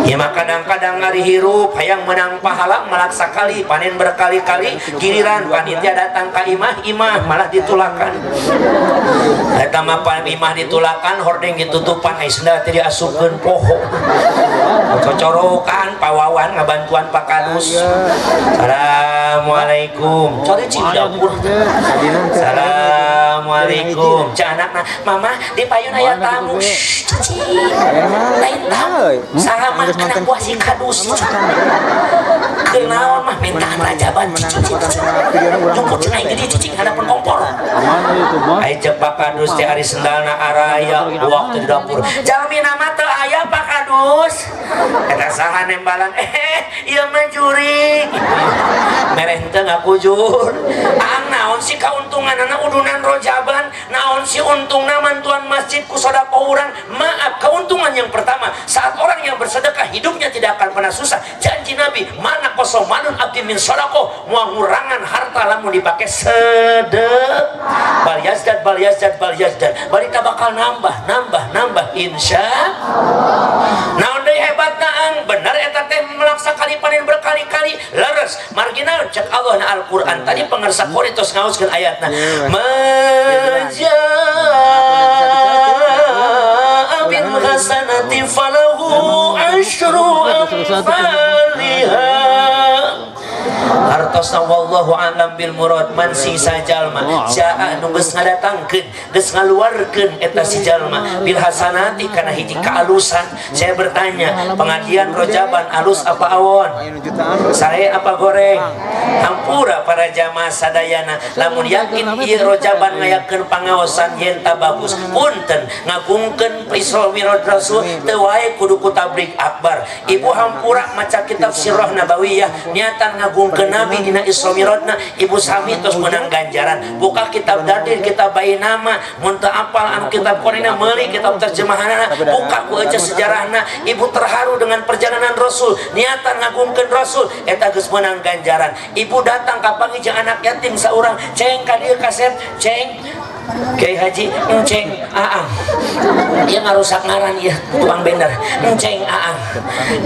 Ya mah kadang-kadang ari hirup hayang menang pahala melak sakali panen berkali-kali giliran panitia datang ka imah imah malah ditulakan eta mah imah ditulakan hordeng ditutupan ai sendal teh diasupkeun poho cocorokan pawawan ngabantuan Pak Kadus. Assalamualaikum cari cing dapur. Assalamualaikum cah anakna mama di payun aya tamu cicing lain tamu saha mah anak buah si Kadus keur naon mah mintaan rajaban cicing jemput cenah gede cicing hadapan kompor. Ai cek Pak Kadus teh ari sendalna araya waktu di dapur jalmi nama teu aya Pak Kadus eta saha nembalan ieu mah jurig mereh teu ngakujur ang naon sih kauntunganana udunan rojaban naon sih untungna mantuan masjid ku sedekah urang. Maaf keuntungan yang pertama saat orang yang bersedekah hidupnya tidak akan pernah susah janji Nabi mana kosomanun abdi min sedekah moal ngurangan harta lamun dipake sedekah bal yazdad bal yazdad bal yazdad balita bakal nambah nambah nambah insya Allah. Naon deui hebatna ang bener eta teh melak sakali panen berkali-kali leres marginal cek Allah na Al-Qur'an tadi pangersa koritos ngaoskeun ayatna majaa bil hasanati falahu asyru amsalha. Artosna wallahu a'lam bil murad. Man sing sajalma jaa nu geus ngadatangkeun, geus ngaluarkeun eta si jalma bil hasanati kana hiji kaalusan. Saya bertanya, pengajian rojaban alus apa awon? Sare apa goreng? Hampura para jamaah sadayana, lamun yakin ieu rojaban ngayakeun pangaosan yen ta bagus, punten, ngagungkeun Isra Mi'raj Rasul teu wae kudu ku tablig akbar. Ibu hampura maca kitab Sirah Nabawiyah, niatan ngagungkeun Nabi dina Isra Mi'rajna, ibu sami terus menang ganjaran. Buka kitab Dadir, kitab Bainama, mun teu apal anu kitab Qorina, meuli kitab terjemahanana, buka ku ece sejarahna, ibu terharu dengan perjalanan Rasul, niatan ngagungkeun Rasul, eta geus menang ganjaran. Ibu datang ka panggih jeung anak yatim saurang, ceng ka dieu kasep, ceng Kiai Haji Enceng Aang. Dia ngarusak ngaran ieu tukang banner. Enceng Aang.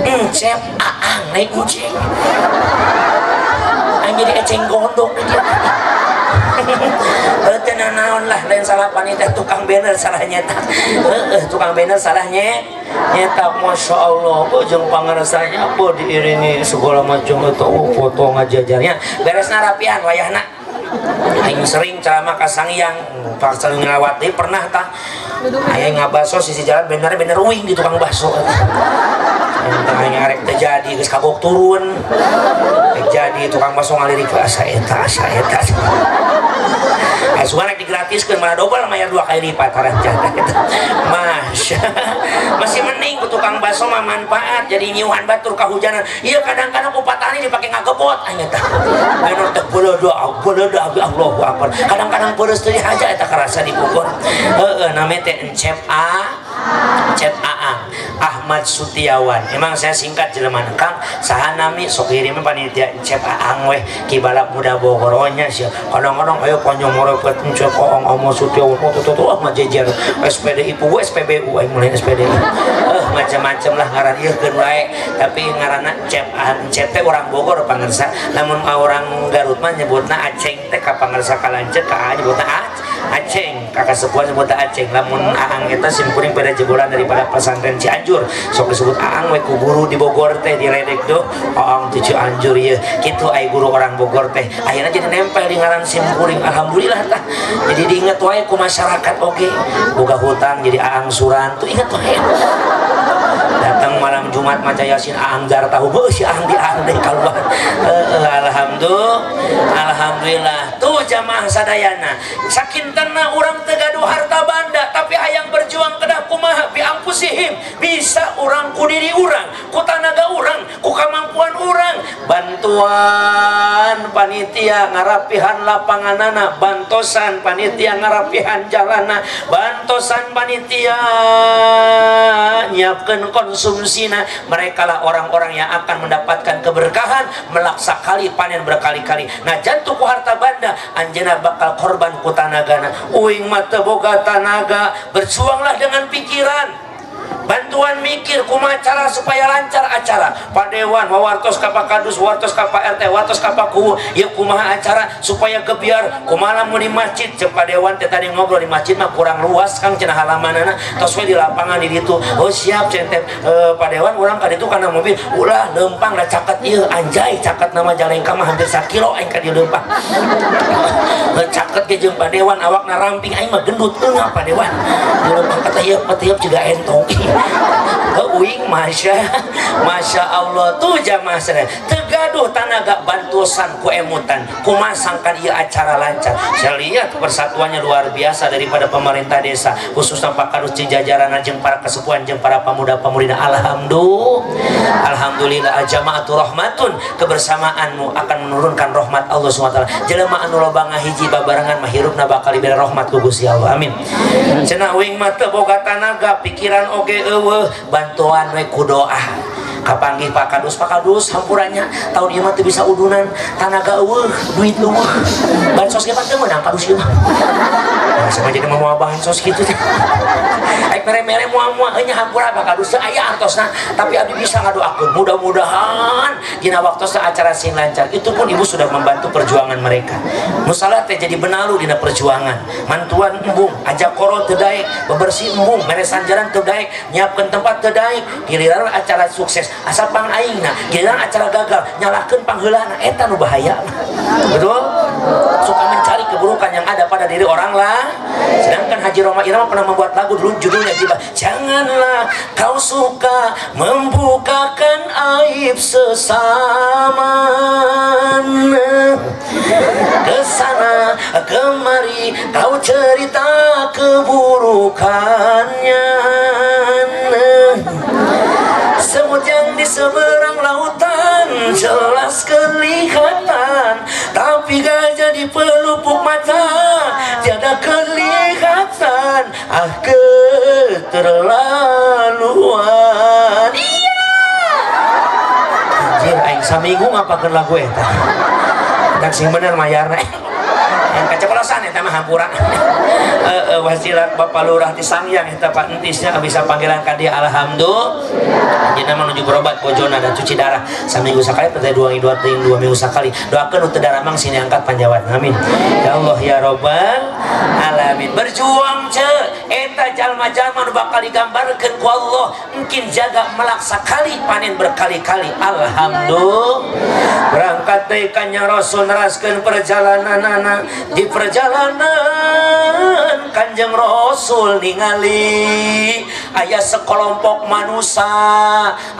Encep Aang naik enceng. Aing jadi eceng gondok dia. Heuh, naon lah, lain salah panitia, tukang banner salah nyetak. Heueuh, tukang banner salahnya nyetak. Masya Allah, oh, jeung pangaresanya apa diiringi segala macam atau oh, foto ngajajarnya beresna rapian wayahna. Aing sering ceramah ka Sangiang, paksa ngelawat deui pernah tah. Aya ngabaso sisi jalan, bener-bener uing di tukang bakso. Aing arek teu jadi, geus kagok turun. Rek jadi tukang bakso ngalirik asa eta, asa eta. Asuhan rek digratiskeun malah dobel, mayar 2 kali lipat haranjana eta. Masya, masih mending ku tukang bakso mah manfaat jadi nyiuhan batur kahujanan. Ieu kadang-kadang ku patani dipake ngagebot aing eta. Bener teh beledak, beledak, Allahu Akbar. Kadang-kadang peureuh teu dihaja eta karasa dipukul. Heeh, namanya teh Encep A, Cep Aang Ahmad Sutiawan. Emang saya singkat jelema Kang saha nami, sok kirim panitia Encep Aang weh Ki Balap Muda Bogor nya sih. Kadang-kadang ayo panjang merepet Encep Aang Ahmad Sutiawan, oh, tuh tuh ah ngajejer SPDI pu SPBU aing mulai SPDI. Eh, macam-macam lah ngaran ieu keun wae, tapi ngaranna Cep Aang. Encep teh orang Bogor pangersa, lamun orang Garut mah nyebutna Aceng teh ka pangersa, ka lanceuk ka A nyebutna Aceng, ka kasepuhan nyebutna Aceng. Lamun Aang eta simkuring pada jebolan daripada pesantren Cianjur, sok disebut Aang we ku guru di Bogor teh, diledek tuh Aang ti Cianjur ieu kitu. Ai guru orang Bogor teh akhirnya jadi nempel di ngaran simkuring. Alhamdulillah tah, jadi diinget wae ku masyarakat oge. Boga hutang jadi Aang Suran tuh inget wae. Datang malam Jumat maca Yasin, Aang jar tahu beuh si Aang di Aang deh keluar. Alhamdulillah, alhamdulillah tuh jamaah sadayana. Sakintena urang teu gaduh harta banda tapi hayang berjuang, kedah kumaha? Bi anfusihim, bisa urang ku diri urang, ku tanaga urang, ku kemampuan urang, bantuan panitia ngarapihan lapanganana, bantosan panitia ngarapihan jalana, bantosan panitia nyiapkeun konsumsina. Mereka lah orang-orang yang akan mendapatkan keberkahan, melaksa kali panen berkali-kali. Nah, jantung ku harta banda, anjeunna bakal korban ku tanagana. Uing mah teu boga tanaga, berjuanglah dengan pikiran, bantuan mikir kumaha cara supaya lancar acara. Pak Dewan wawartos ka Pak Kadus, wartos ka Pak RT, wartos ka Pak Kuwu, ya kumaha acara supaya gebiar, kumaha lamun di masjid. Ceuk Pak Dewan teh tadi ngobrol, di masjid mah kurang luas Kang cenah halamanana, tos we di lapangan di ditu. Oh siap cenah teh. Pak Dewan, urang ka ditu kana mobil ulah lempang da caket ieu, anjay caket nama Jalengka mah hampir sakilo aing ka di lempang. Caket ge jeung Pak Dewan awakna ramping, aing mah gendut eungap Pak Dewan di lempang kata ieu petieup juga entong. Uing masya masya Allah tuh jamaah sadaya, teu gaduh tanaga, bantosan ku emutan kumasangkan ieu acara lancar. Saya lihat persatuannya luar biasa daripada pemerintah desa, khususnya Pak Kadus jeung jajaran jeung para kesepuhan jeung para pemuda-pemudi. Alhamdulillah, alhamdulillah. Al-jamaatu rahmatun, kebersamaanmu akan menurunkan rahmat Allah SWT. Jelema anu loba ngahiji babarengan mah hirupna bakal diberi rahmat ku Gusti Allah, amin. Cenah uing mah teu boga tanaga, pikiran oge eueuh, bantuan we ku doa. Kapanggih Pak Kadus, Pak Kadus hampurannya, tahun ieu mah teu bisa udunan, tanaga eueuh, duit eueuh, bansos ge mah teu meunang Kadus ieu mah. Sama jadi mau bansos gitu. Aik mere-mere moal-moal nya hampura bakal dosa aya artosna, tapi abdi bisa ngadoakeun mudah-mudahan dina waktosna acara sing lancar. Itu pun ibu sudah membantu perjuangan mereka. Musalah teh jadi benalu dina perjuangan. Mantuan embung, ajak koro teu daek, bebersih embung, meresan jalan teu daek, nyiapkeun tempat teu daek. Giliran acara sukses asa pang aingna, giliran acara gagal nyalahkeun pangheulana, eta nu bahaya. Betul? Suka mencari keburukan yang ada pada diri orang lah. Sedangkan Haji Rhoma Irama pernah membuat lagu dulu judulnya tiba, janganlah kau suka membukakan aib sesama, kesana kemari kau cerita keburukannya. Semut yang di seberang lautan jelas kelihatan, tapi gajah di pelupuk mata tiada kelihatan. Ah, keterlaluan. Iya, anjir, aing saminggu ngapakeun lagu eta. Dan sing bener mayarna yang keceplosan eta mah hampura. Heeh, wasilat Bapak Lurah di Sangyang eta Pak Entisnya bisa panggilan ka dia, alhamdulillah. Dina menuju berobat bojona dan cuci darah saminggu sekali, pada 2 minggu sekali. Doakeun nu teu daramang sini angkat panjawat, amin ya Allah ya Robbal alamin. Berjuang ce, eta jalma-jalma nu bakal digambarkeun ku Allah mungkin jaga melak sakali, panen berkali-kali. Alhamdulillah. Berangkat deui Kanjeng Rasul neraskeun perjalananana. Di perjalanan Kanjeng Rasul ningali aya sekelompok manusia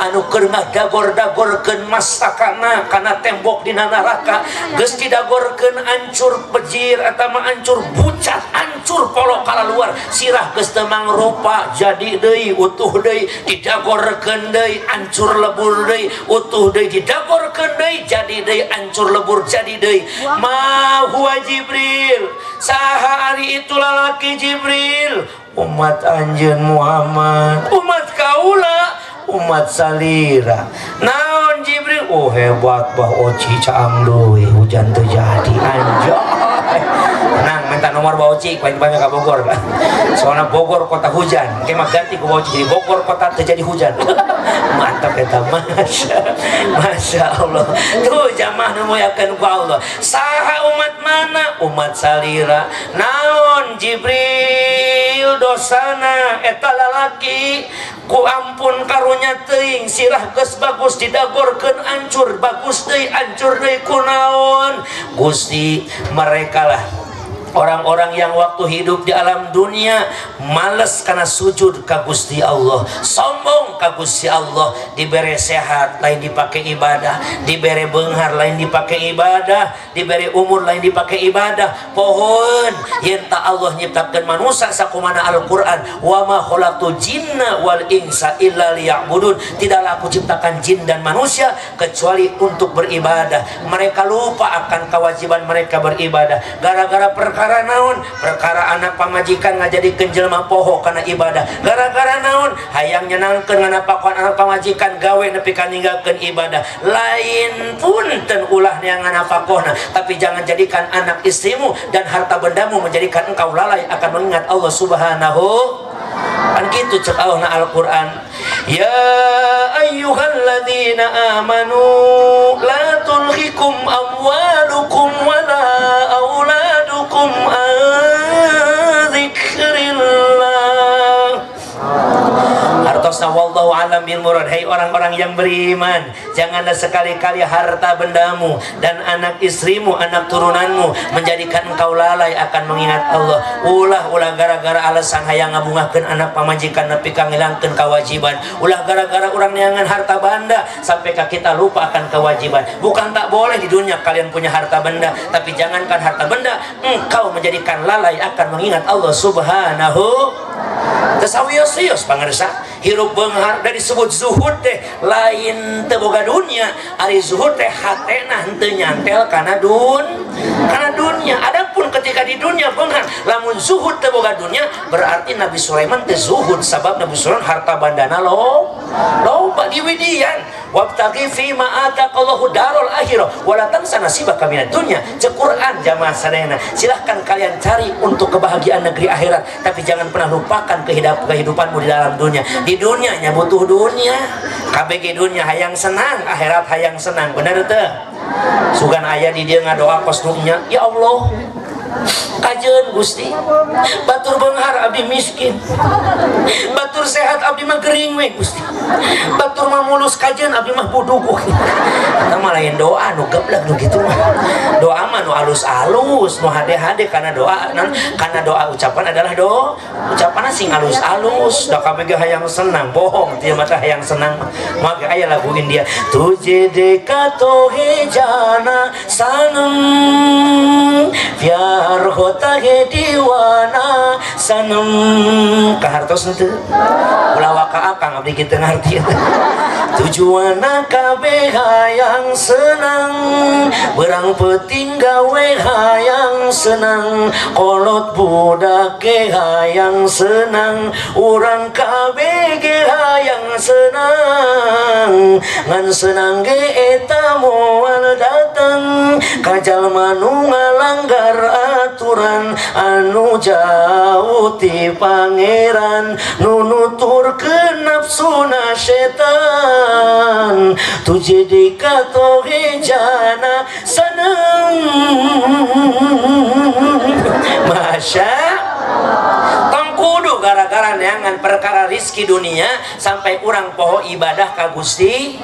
anu keur ngadagor-dagorkeun masakana kana tembok dina neraka. Geus didagorkeun ancur pejir atawa ancur bucat, ancur polok kalaluar, sirah geus teu mangrupa, jadi deui utuh deui, didagorkeun deui ancur lebur deui, utuh deui, didagorkeun deui, jadi deui, ancur lebur, jadi deui. Ma huwa Jibril, saha ari itu lalaki Jibril? Umat anjeun Muhammad, umat kaula, umat salira. Naon Jibril? Oh, hebat bah Oci, caang deui hujan terjadi. Anjay, tenang, minta nomor Bah Oci paling banyak ke Bogor, soalnya Bogor kota hujan. Kayak mah ganti ke Bah Oci jadi Bogor kota terjadi hujan. Mantap eta. Masya, masya Allah. Tuh jamaah nu muliakeun ku Allah, saha umat mana? Umat salira. Naon Jibril dosana eta lalaki? Ku ampun karunya teuing, sirah geus bagus didagorkeun ancur, bagus deui, ancur deui, kunaon Gusti? Mereka lah orang-orang yang waktu hidup di alam dunia males karena sujud ka Gusti Allah, sombong ka Gusti Allah. Diberi sehat lain dipakai ibadah, diberi beunghar lain dipakai ibadah, diberi umur lain dipakai ibadah. Pohon yen tak Allah nyiptakeun manusia sakumana Al-Qur'an, wa ma khalaqtu jinna wal insa illa liya'budun, tidaklah aku ciptakan jin dan manusia kecuali untuk beribadah. Mereka lupa akan kewajiban mereka beribadah gara-gara perkara naon? Perkara anak pamajikan ngajadikeun jelema poho kana ibadah. Gara-gara naon? Hayang nyenangkeun nganapakohan anak pamajikan, gawe nepi ka ninggalkeun ibadah. Lain punten, ulah neangan nafakohna, tapi jangan jadikan anak istrimu dan harta bendamu menjadikan engkau lalai akan mengingat Allah Subhanahu. Kan gitu cek Allah na Al-Quran, ya ayyuhalladzina amanu la tulhikum amwalukum wala auladukum an dzikrillah. Artosna wallahu alam bil murad. Hai orang-orang yang beriman, janganlah sekali-kali harta bendamu dan anak istrimu, anak turunanmu menjadikan engkau lalai akan mengingat Allah. Ulah ulah gara-gara alasan hayang ngabungahkeun anak pamajikan nepi ka ngilangkeun kewajiban. Ulah gara-gara urang neangan harta banda sampai ka kita lupa akan kewajiban. Bukan tak boleh di dunia kalian punya harta benda, tapi jangankan harta benda, engkau menjadikan lalai akan mengingat Allah Subhanahu. Tesawios-wios pangersa, hirup beunghar dari disebut zuhud teh lain teu boga dunia. Ari zuhud teh hatena henteu nyantel kana dunia. Adapun ketika di dunia beunghar lamun zuhud teu boga dunia, berarti Nabi Sulaiman teh zuhud, sabab Nabi Sulaiman harta bandana lo loba diwidian. Wabtaghi fi ma ataqallahu darul akhirah wala tansa nasibaka minad dunya. Cek Quran jamaah sadayana, silahkan kalian cari untuk kebahagiaan negeri akhirat, tapi jangan pernah lupakan kehidupanmu di dalam dunia. Di dunianya butuh dunia, KBG dunia hayang senang, akhirat hayang senang, bener teu? Sugan aya di dia ngadoa kos dunya, ya Allah kajeun Gusti, batur beunghar abdi miskin, batur sehat abdi mah gering we Gusti, batur mah mulus kajeun abdi mah budug. Eta mah lain doa nu geblek nu kitu mah. Doa mah nu alus-alus, nu hade-hade, karena doa karena doa ucapan adalah doa ucapan sing alus-alus. Da kabeh ge hayang senang, bohong tieu mah teh hayang senang mah. Maka aya lagu India, tujhe dekha to hai jana sanam, pyar hota hai diwana sanam. Kahartos henteu? Ulah waka akang abdi kitu ngarti. Tujuanna kabeh hayang senang, berang peuting gawe hayang senang, kolot budak ge hayang senang, urang kabeh ge hayang senang, ngan senang ge eta moal datang ka jalma nu ngalanggar aturan anu jauh ti pangeran, nu nuturkeun nafsuna setan. Tujhe dekha to hai jana sanam. Masya tong kudu gara-gara neangan perkara rizki dunia sampai urang poho ibadah ka Gusti.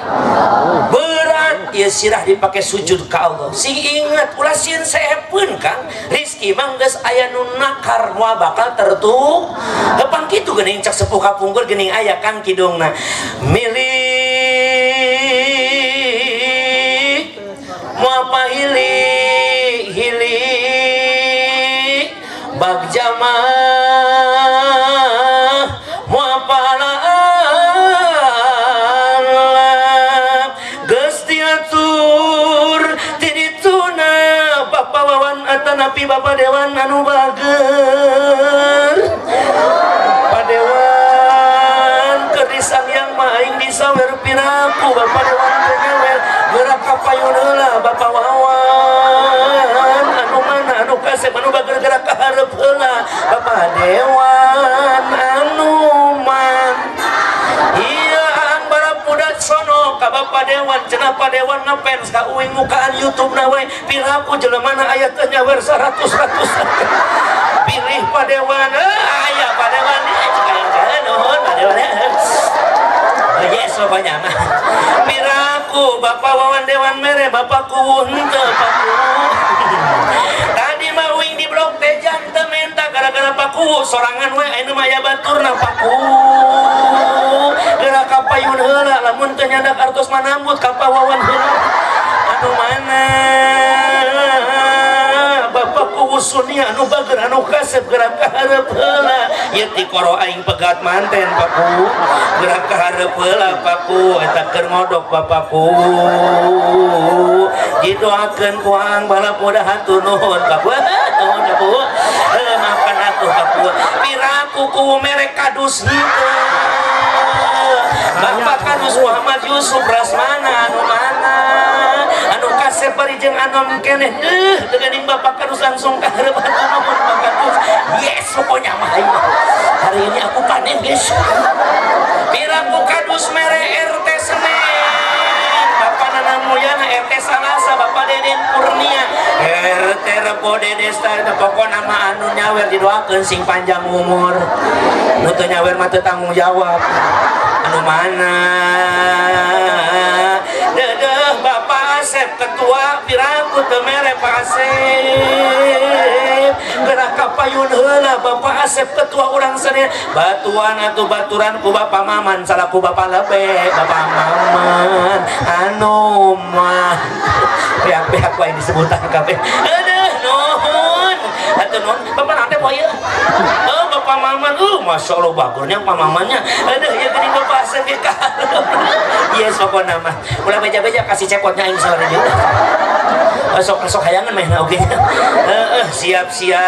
Berat ieu sirah dipake sujud ka Allah. Sing inget ulah sieun seepeun Kang, rizki mah geus aya nu nakar moal bakal tertuk. Heupan kitu geuning cak sepuh kapungkur geuning aya Kang kidungna. Milik moal pahili hili bagja mah moal pala geus diatur ti dituna Bapak Wawan atanapi Bapak Dewan anu bager. Pak Dewan keur disangyang mah aing disawer piraku Bapak Dewan teh nyawer gerak ka payun heula Bapak Wawan anu mana anu kasep anu bager gerak ka hareup heula Bapak Dewan anu man. Iya ang barapudak sono ka Bapak Dewan cenah Pak Dewan ngefans ka uing mukaan YouTube na we piraku jelemana aya teh nyawer saratus-ratus. Pilih Pak Dewan, aya Pak Dewan cek aya teh nuhun Pak Dewan. Oh yes pokoknya mah. Piraku Bapak Wawan Dewan mere Bapak kuwu henteu Pak Kuwu. Tadi mah uing di blok teh jam teu menta gara-gara Pak Kuwu sorangan we ayeuna mah aya baturna Pak Kuwu. Geura ka payun heula lamun teu nyandak artos mah nambut ka Pak Wawan heula. Anu mana Bapak Kuwu Sunia anu bager anu kasep gerak ka hareup heula. Ieu ti koro aing pegat manten Pak Kuwu. Gerak ka hareup heula Pak Kuwu eta keur ngodok Bapak Kuwu. Didoakeun ku ang balapoda hatur nuhun Pak Kuwu. Nuhun Pak Kuwu. Heuh maafkan atuh Pak Kuwu. Piraku kuwu mere kadus henteu. Bapak Kadus Muhammad Yusuf Rasmana anu mana anu kasep bari jeung anom keneh deuh teu Bapak Kadus langsung ka hareup hatur nuhun Pak Kadus. Yes pokoknya mah hari ini aku panen guys. Piraku Kadus mere RT Senen Bapak Nanang Mulyana RT Salasa Bapak Deden Kurnia RT Rebo Dede Star pokokna mah anu nyawer didoakeun sing panjang umur. Nu teu nyawer mah teu tanggung jawab. Anu mana dedeh Bapak Asep ketua piraku teu mere Pak Asep gerak ka payun heula Bapak Asep ketua urang sadaya batuan atuh baturan ku Bapak Maman salaku Bapak Lebe Bapak Maman anu mah pihak-pihak wae disebutan kabeh aduh nuhun atuh nuhun Bapak nanti poe ieu oh Bapak Maman Masya Allah bagurnya Pak Mamannya aduh ya geuning Bapak Asep ge ka yes pokona mah ulah beja-beja kasih cepotnya aing sore ieu sok-sok hayangan mah oge heeh siap-siap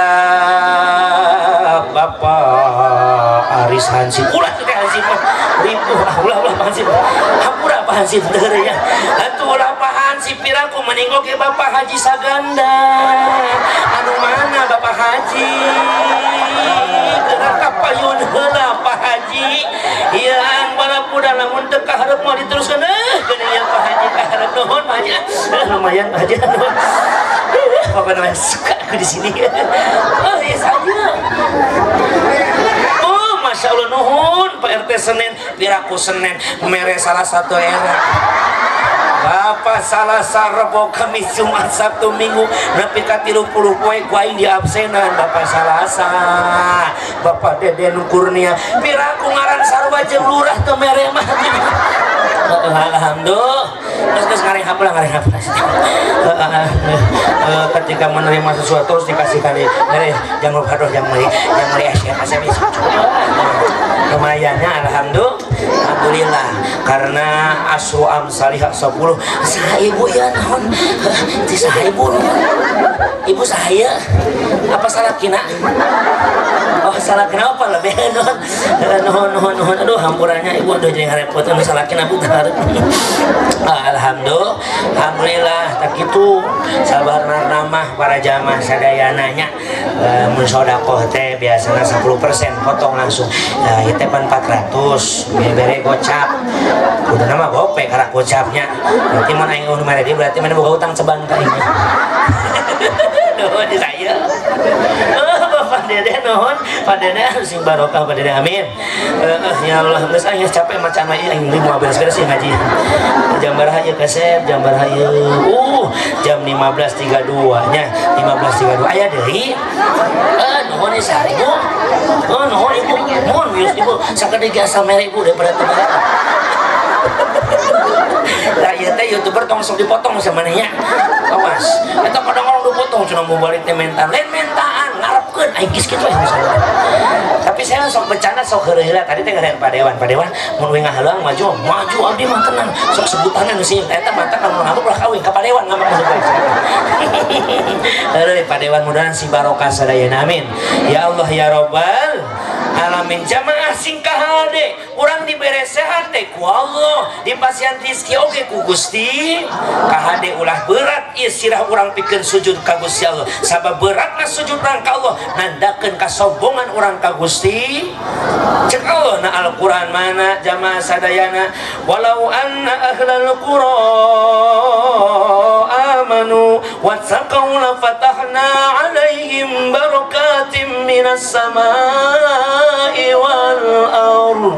Bapak Aris Hansip ulah teh Hansip mah ripuh ulah ulah Pak Hansip hampura Pak Bapak Hansip teu ya. Atuh ulah Pak Hansip piraku mending oge Bapak Haji Saganda. Anu mana Bapak Haji? Gerak ka payun heula Pak Haji. Yang barapuda lamun teu kaharep moal diteruskeun geuning ya Pak Haji kaharep nuhun Pak Haji. Lumayan Pak Haji. Bapak namanya suka aku di sini. Oh iya saya. Oh Masya Allah nuhun Pak RT Senin, piraku Senin mere salah satu era. Bapak Salasa, Rebo, Kamis, Jumat, Sabtu, Minggu nepi ka 30 poe ku aing diabsenan Bapak Salasa. Bapak Deden Kurnia piraku ngaran sarua jeung lurah teu mere mah. Alhamdulillah. Terus ngarehap lah, ngarehap. Ketika menerima sesuatu harus dikasihkan, jangan lupa doh, jangan beli, jangan beli es ya, kasih bisa. Lumayannya alhamdulillah. Alhamdulillah karena asru amsalihah 10. Saha ibu ya naon? Ti saha ibu nuhun? Ibu saya apa salah kina? Oh salah kenapa lebih nuhun nuhun nuhun nuhun. Aduh hampurannya ibu aduh jadi ngarepot anu salah kina bu. Alhamdulillah, alhamdulillah tak itu sabarna ramah para jamaah sadayana nya. Mun sedekah teh biasana 10% potong langsung. Ieu teh pan 400 bere gocap. Kudu nama gope karak gocapnya. Berarti mun aing eueuh mere dia berarti mana boga utang ceban ka aing. Nuhun di saya. Oh, Bapak Dede nuhun, Pak Dede sing barokah Pak Dede amin. Ya Allah, geus aing capek macan mah aing moal beres-beres ieu ngaji. Jam baraha ieu kasep, jam baraha ieu. Jam 15.32 nya, 15.32 aya deui. Nuhun ieu ibu. Oh, nuhun ibu. Nuhun wios ibu, sakedeuk ge asal mere ibu daripada teu mere. Lah ieu teh YouTuber tong sok dipotong sama manehnya. Awas. Eta kadang-kadang dipotong cenah mau balik teh mentan. Lain mentaan, ngarepkeun aing geus kitu we misalnya. Tapi saya sok bercanda sok heureuy heula tadi teh ngaran Pak Dewan. Pak Dewan mun we ngahalang maju, maju abdi mah tenang. Sok sebutanna nu sieun. Eta mata lamun ngambek ulah kawin ka Pak Dewan ngambek mah. Heureuy Pak Dewan mudahan si barokah sadayana amin. Ya Allah ya Rabbal alamin. Jamaah sing kahade urang dibere sehat teh ku Allah, dipasihan rizki oge ku Gusti. Kahade ulah berat ieu sirah urang pikeun sujud ka Gusti Allah. Sabab beratna sujud urang ka Allah nandakeun kasombongan urang ka Gusti. Cek Allah na Al-Qur'an mana jamaah sadayana, walau anna ahlal qura amanu wattaqau la fatahna alaihim barakatim minas samai wal ardh.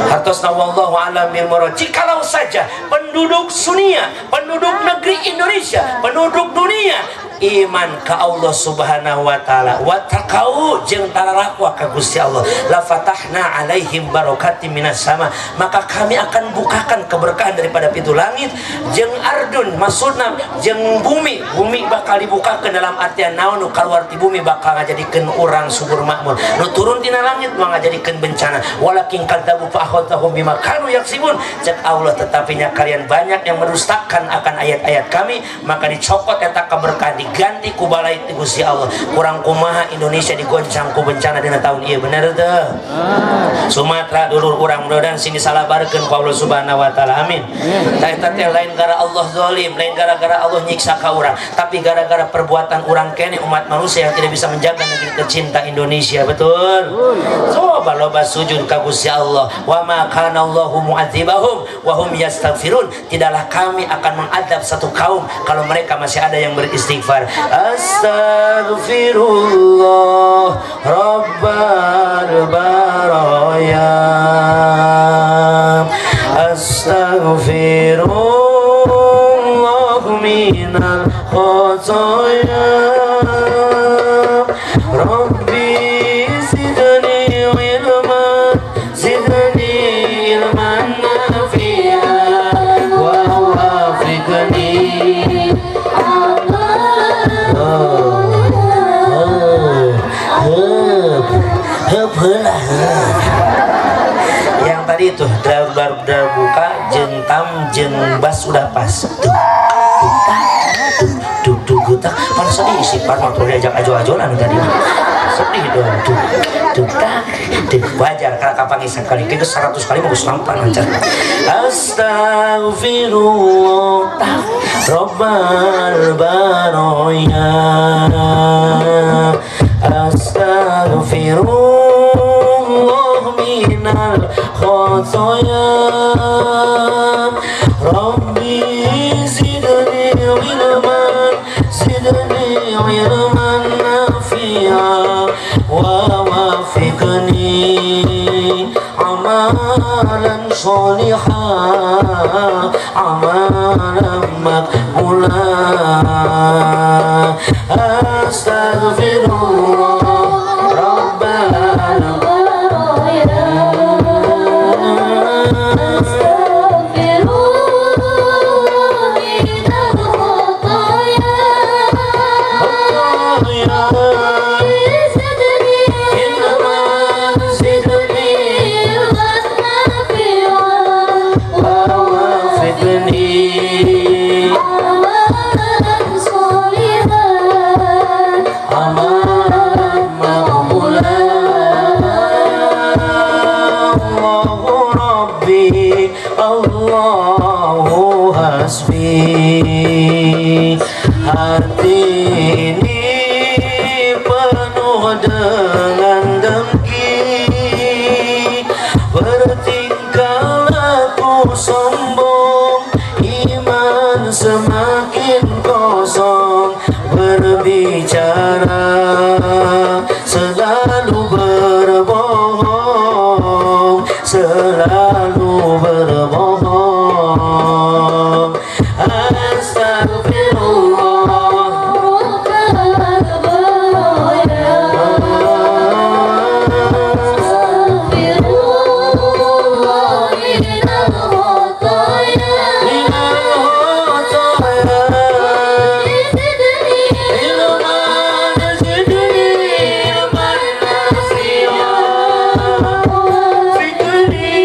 Hartosna wallahu a'lam bil murad. Jikalau saja penduduk dunia, penduduk negeri Indonesia, penduduk dunia iman ka Allah Subhanahu wa taala, wattaqau jeung tararakwa ka Gusti Allah, la fatahna alaihim barakatim minas sama, maka kami akan bukakan keberkahan daripada pintu langit jeung ardun, maksudna jeung bumi. Bumi bakal dibukakeun dalam artian naon, nu kaluar ti bumi bakal ngajadikeun urang subur makmur, nu turun tina langit mah ngajadikeun bencana. Walakin kadzabu fa akhadhahum bima kanu yaksibun. Cek Allah, tetapinya kalian banyak yang merustakan akan ayat-ayat kami, maka dicokot eta keberkahan, diganti ku balai ti Gusti Allah. Kurang kumaha Indonesia digoncang ku bencana dina tahun ieu, bener teu? Sumatera dulur urang mudah-mudahan sini salabarkeun ku Allah Subhanahu wa taala amin. Tah eta teh lain gara Allah zalim, lain gara-gara Allah nyiksa ka urang, tapi gara-gara perbuatan urang keneh umat manusia yang tidak bisa menjaga negeri tercinta Indonesia, betul? Coba loba sujud ka Gusti Allah. Wa ma kana Allahu mu'adzibahum wa hum yastaghfirun. Tidaklah kami akan mengadab satu kaum kalau mereka masih ada yang beristighfar. Astaghfirullah Rabbal baraya, astaghfirullah minal khotoya, Rabbi zidni ilman, zidni ilman nafi'a, wa wafiqni. Yang tadi itu buka jeung tam jeung bas udah pas. Duk duk duk duk Getak pan sedih istighfar mah tuh diajak ajo-ajolan tadi mah. Sedih dong tuh. Tuh tak. Tuh wajar karena kapan sekali kita 100 kali mau lampan lancar. Astagfirullah Rabbal baroya. Astagfirullah minal khotoya. Rabbi zidni ilman, zidni ilman nafi'a wa wafiqni amalan sholihan, amalan maqbula. Astagfirullah Rabbal Baraya. Astaghfirullah minal khotoya. Zidni ilman, zidni ilman nafi'a wa wafiqni amalan sholihan, amalan maqbula. Allahu Rabbi, Allahu hasbi. Hati ini penuh dengan dengki, bertingkah laku sombong, iman semakin kosong, berbicara selalu berbohong, selalu berbohong. Astagfirullah. Rabbal baraya. Astaghfirullah minal khotoya. Minal khotoya. Zidni ilman, zidni ilman nafi'a. Fikri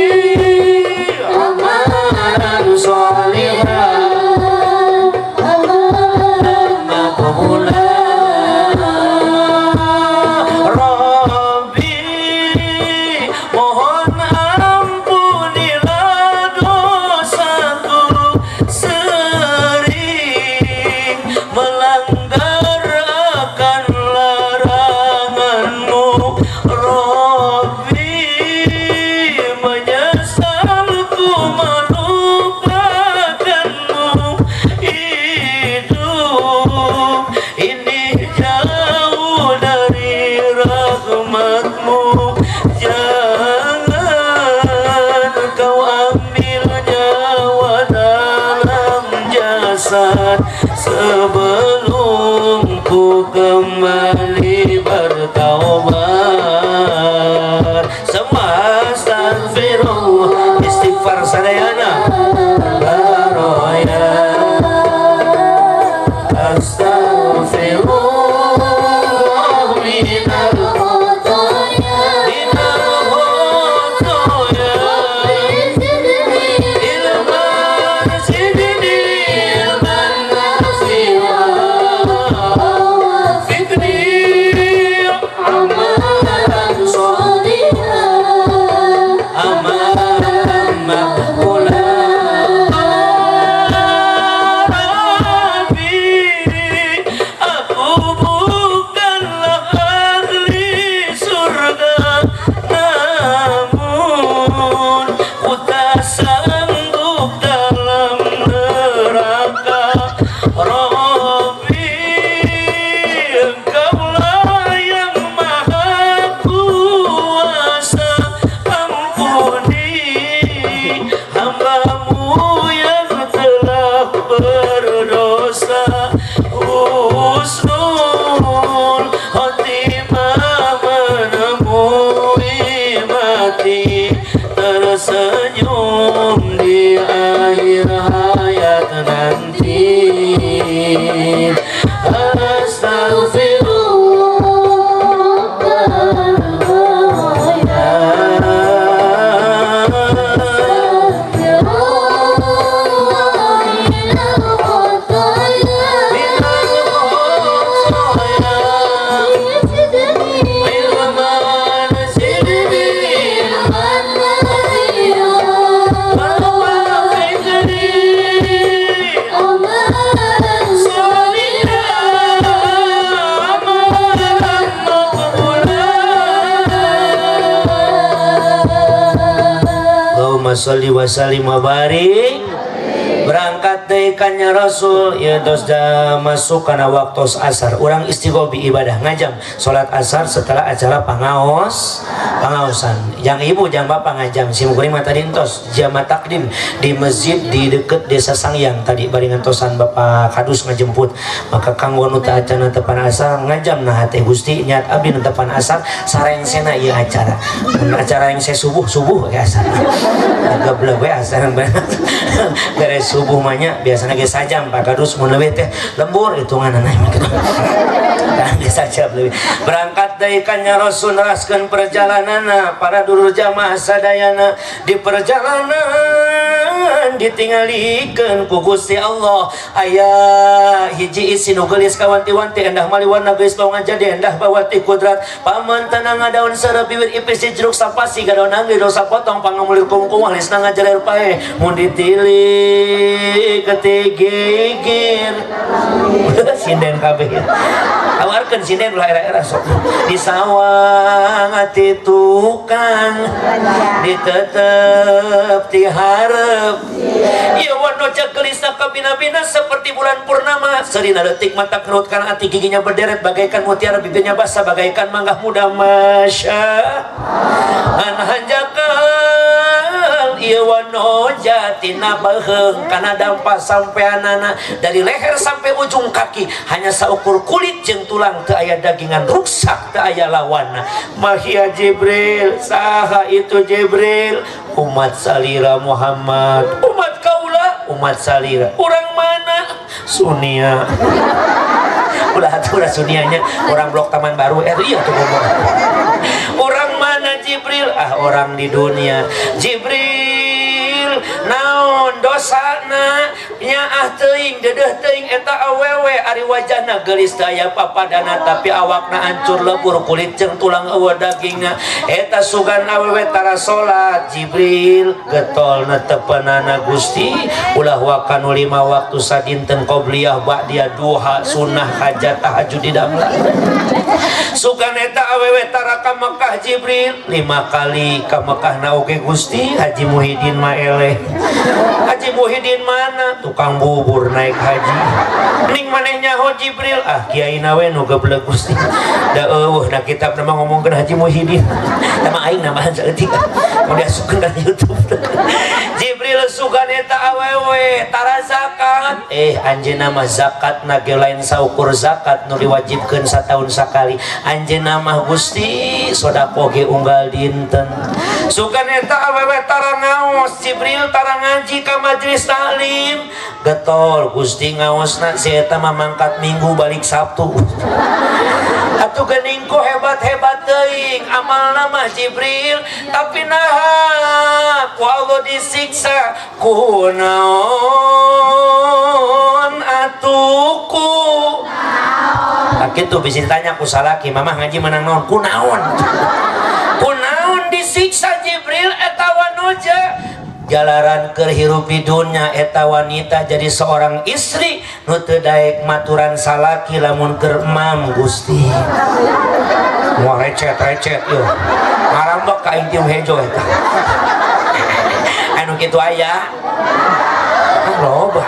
amalan sholihan, amalan maqbula. Rabbi, mohon ampunilah dosaku, sering melanggar akan laranganmu. Rabbi, menyesal ku melupakanmu. Hidup ini jauh dari rahmatmu. Jangan kau ambil nyawa dalam jasad sebelum ku kembali bertaubat. Semua astagfirullah, istighfar sadayana. Baroya. Astagfirullah minal khotoya. Minal khotoya. Zidni ilman, zidni ilman nafi'a. Fikri amalan sholihan, amalan maqbula. Rabbi, aku bukanlah ahli surga, namun ku tak sanggup dalam neraka. Rabbi, Engkaulah yang maha kuasa, ampuni hambamu yang telah berdosa. Husnul khotimah menemui mati, tersenyum di akhir hayat nanti. Astagfirullah. Rabbal baraya. Astaghfirullah minal khotoya. Minal khotoya. Allahumma sholli wa sallim wa barik. Berangkat deui ka nya Rasul ieu tos masuk kana waktu asar. Urang istighobi ibadah ngajam salat asar setelah acara pangaosan. Yang ibu jangan bapak ngajam sim kuring mah tadi entos jama takdim di masjid di deket desa Sangyang tadi bari ngantosan Bapak Kadus ngajemput. Maka kanggo nu teu acan tepan asar ngajam nah teh Gusti niat abdi nu tepan asar sarengsena ieu acara. Mun acara yang saya subuh subuh we asar. Geblek we asar beres subuh mah nya biasana ge sajam Pak Kadus mun leuwih teh lembur hitunganna mah kitu. Kan bisa jam lebih. Berangkat deui ka nya Rasul neraskeun perjalananna para dulur jamaah sadayana di perjalanan ditinggalikeun ku Gusti Allah aya hiji isi nu geulis kawanti-wanti endah maliwarna geulis lawangan jadi endah bawati kudrat pamantanna ngadaun sareng bibir ipis jeruk sapasi gadaun angge dosa potong pangamulir kungkung alisna ngajaler pae mun ditilik ketigigir sinden kabeh tawarkeun sinden ulah era-era sok di sawang ati tukang ditetep tiharep ieu wanoja gelisah kabina-bina seperti bulan purnama serina detik mata kerutkan hati giginya berderet bagaikan mutiara bibirnya basah bagaikan mangga muda masya an hanjakal ieu wanoja tina beuheung kana dampak sampeanana dari leher sampai ujung kaki hanya saukur kulit jeung tulang teu aya dagingan ruksak teu aya lawanna. Mahia Jibril, saha itu Jibril? Umat salira Muhammad, umat kaula, umat salira. Urang mana? Sunia. Ulah atuh ulah sunianya, orang blok Taman Baru. Iya tuh ngomong. Orang mana Jibril? Ah, orang di dunia. Jibril, naon dosana? Nyaah teuing, dedeuh teuing eta awewe ari wajahna geulis teu aya papadana tapi awakna hancur lebur kulit jeung tulang eueuh dagingna. Eta sugan awewe tara salat. Jibril getolna tepenana Gusti ulah wakanu lima waktu sadinten qobliyah ba'diyah duha sunnah hajat tahajud di damla. Sugan eta awewe tara ka Mekah Jibril 5 kali ka Mekah na oge Gusti. Haji Muhyiddin mah eleh. Haji Muhyiddin mana? Tukang bubur naik haji. Ning maneh nyaho Jibril, ah kiai nawe nu geblek Gusti. Da eueuh na kitab mah ngomongkeun Haji Muhyiddin. Tah mah aing nambahan saeutik. Mun diasupkeun ka YouTube. Jibril sugan eta awewe tara zakat. Anjeunna mah zakatna ge lain saukur zakat nu diwajibkeun sataun sakali. Anjeunna mah Gusti sedekah ge unggal dinten. Sugan eta awewe tara ngaos Jibril tara ngaji ka majelis taklim. Getol Gusti ngaosna si eta mah mangkat Minggu balik Sabtu. Atuh geuning ku hebat-hebat teuing amalna mah Jibril tapi naha ku Allah disiksa ku naon atuh ku. Tah kitu bisa ditanya ku salaki mamah ngaji menang naon ku naon. Ku naon disiksa Jibril eta wanoja jalaran keur hirup di dunya eta wanita jadi seorang istri nu teu daek maturan salaki lamun keur emam Gusti. Wah recet-recet ieu. Ngarambek ka aing tiung hejo eta. Anu kitu aya. Ah loba.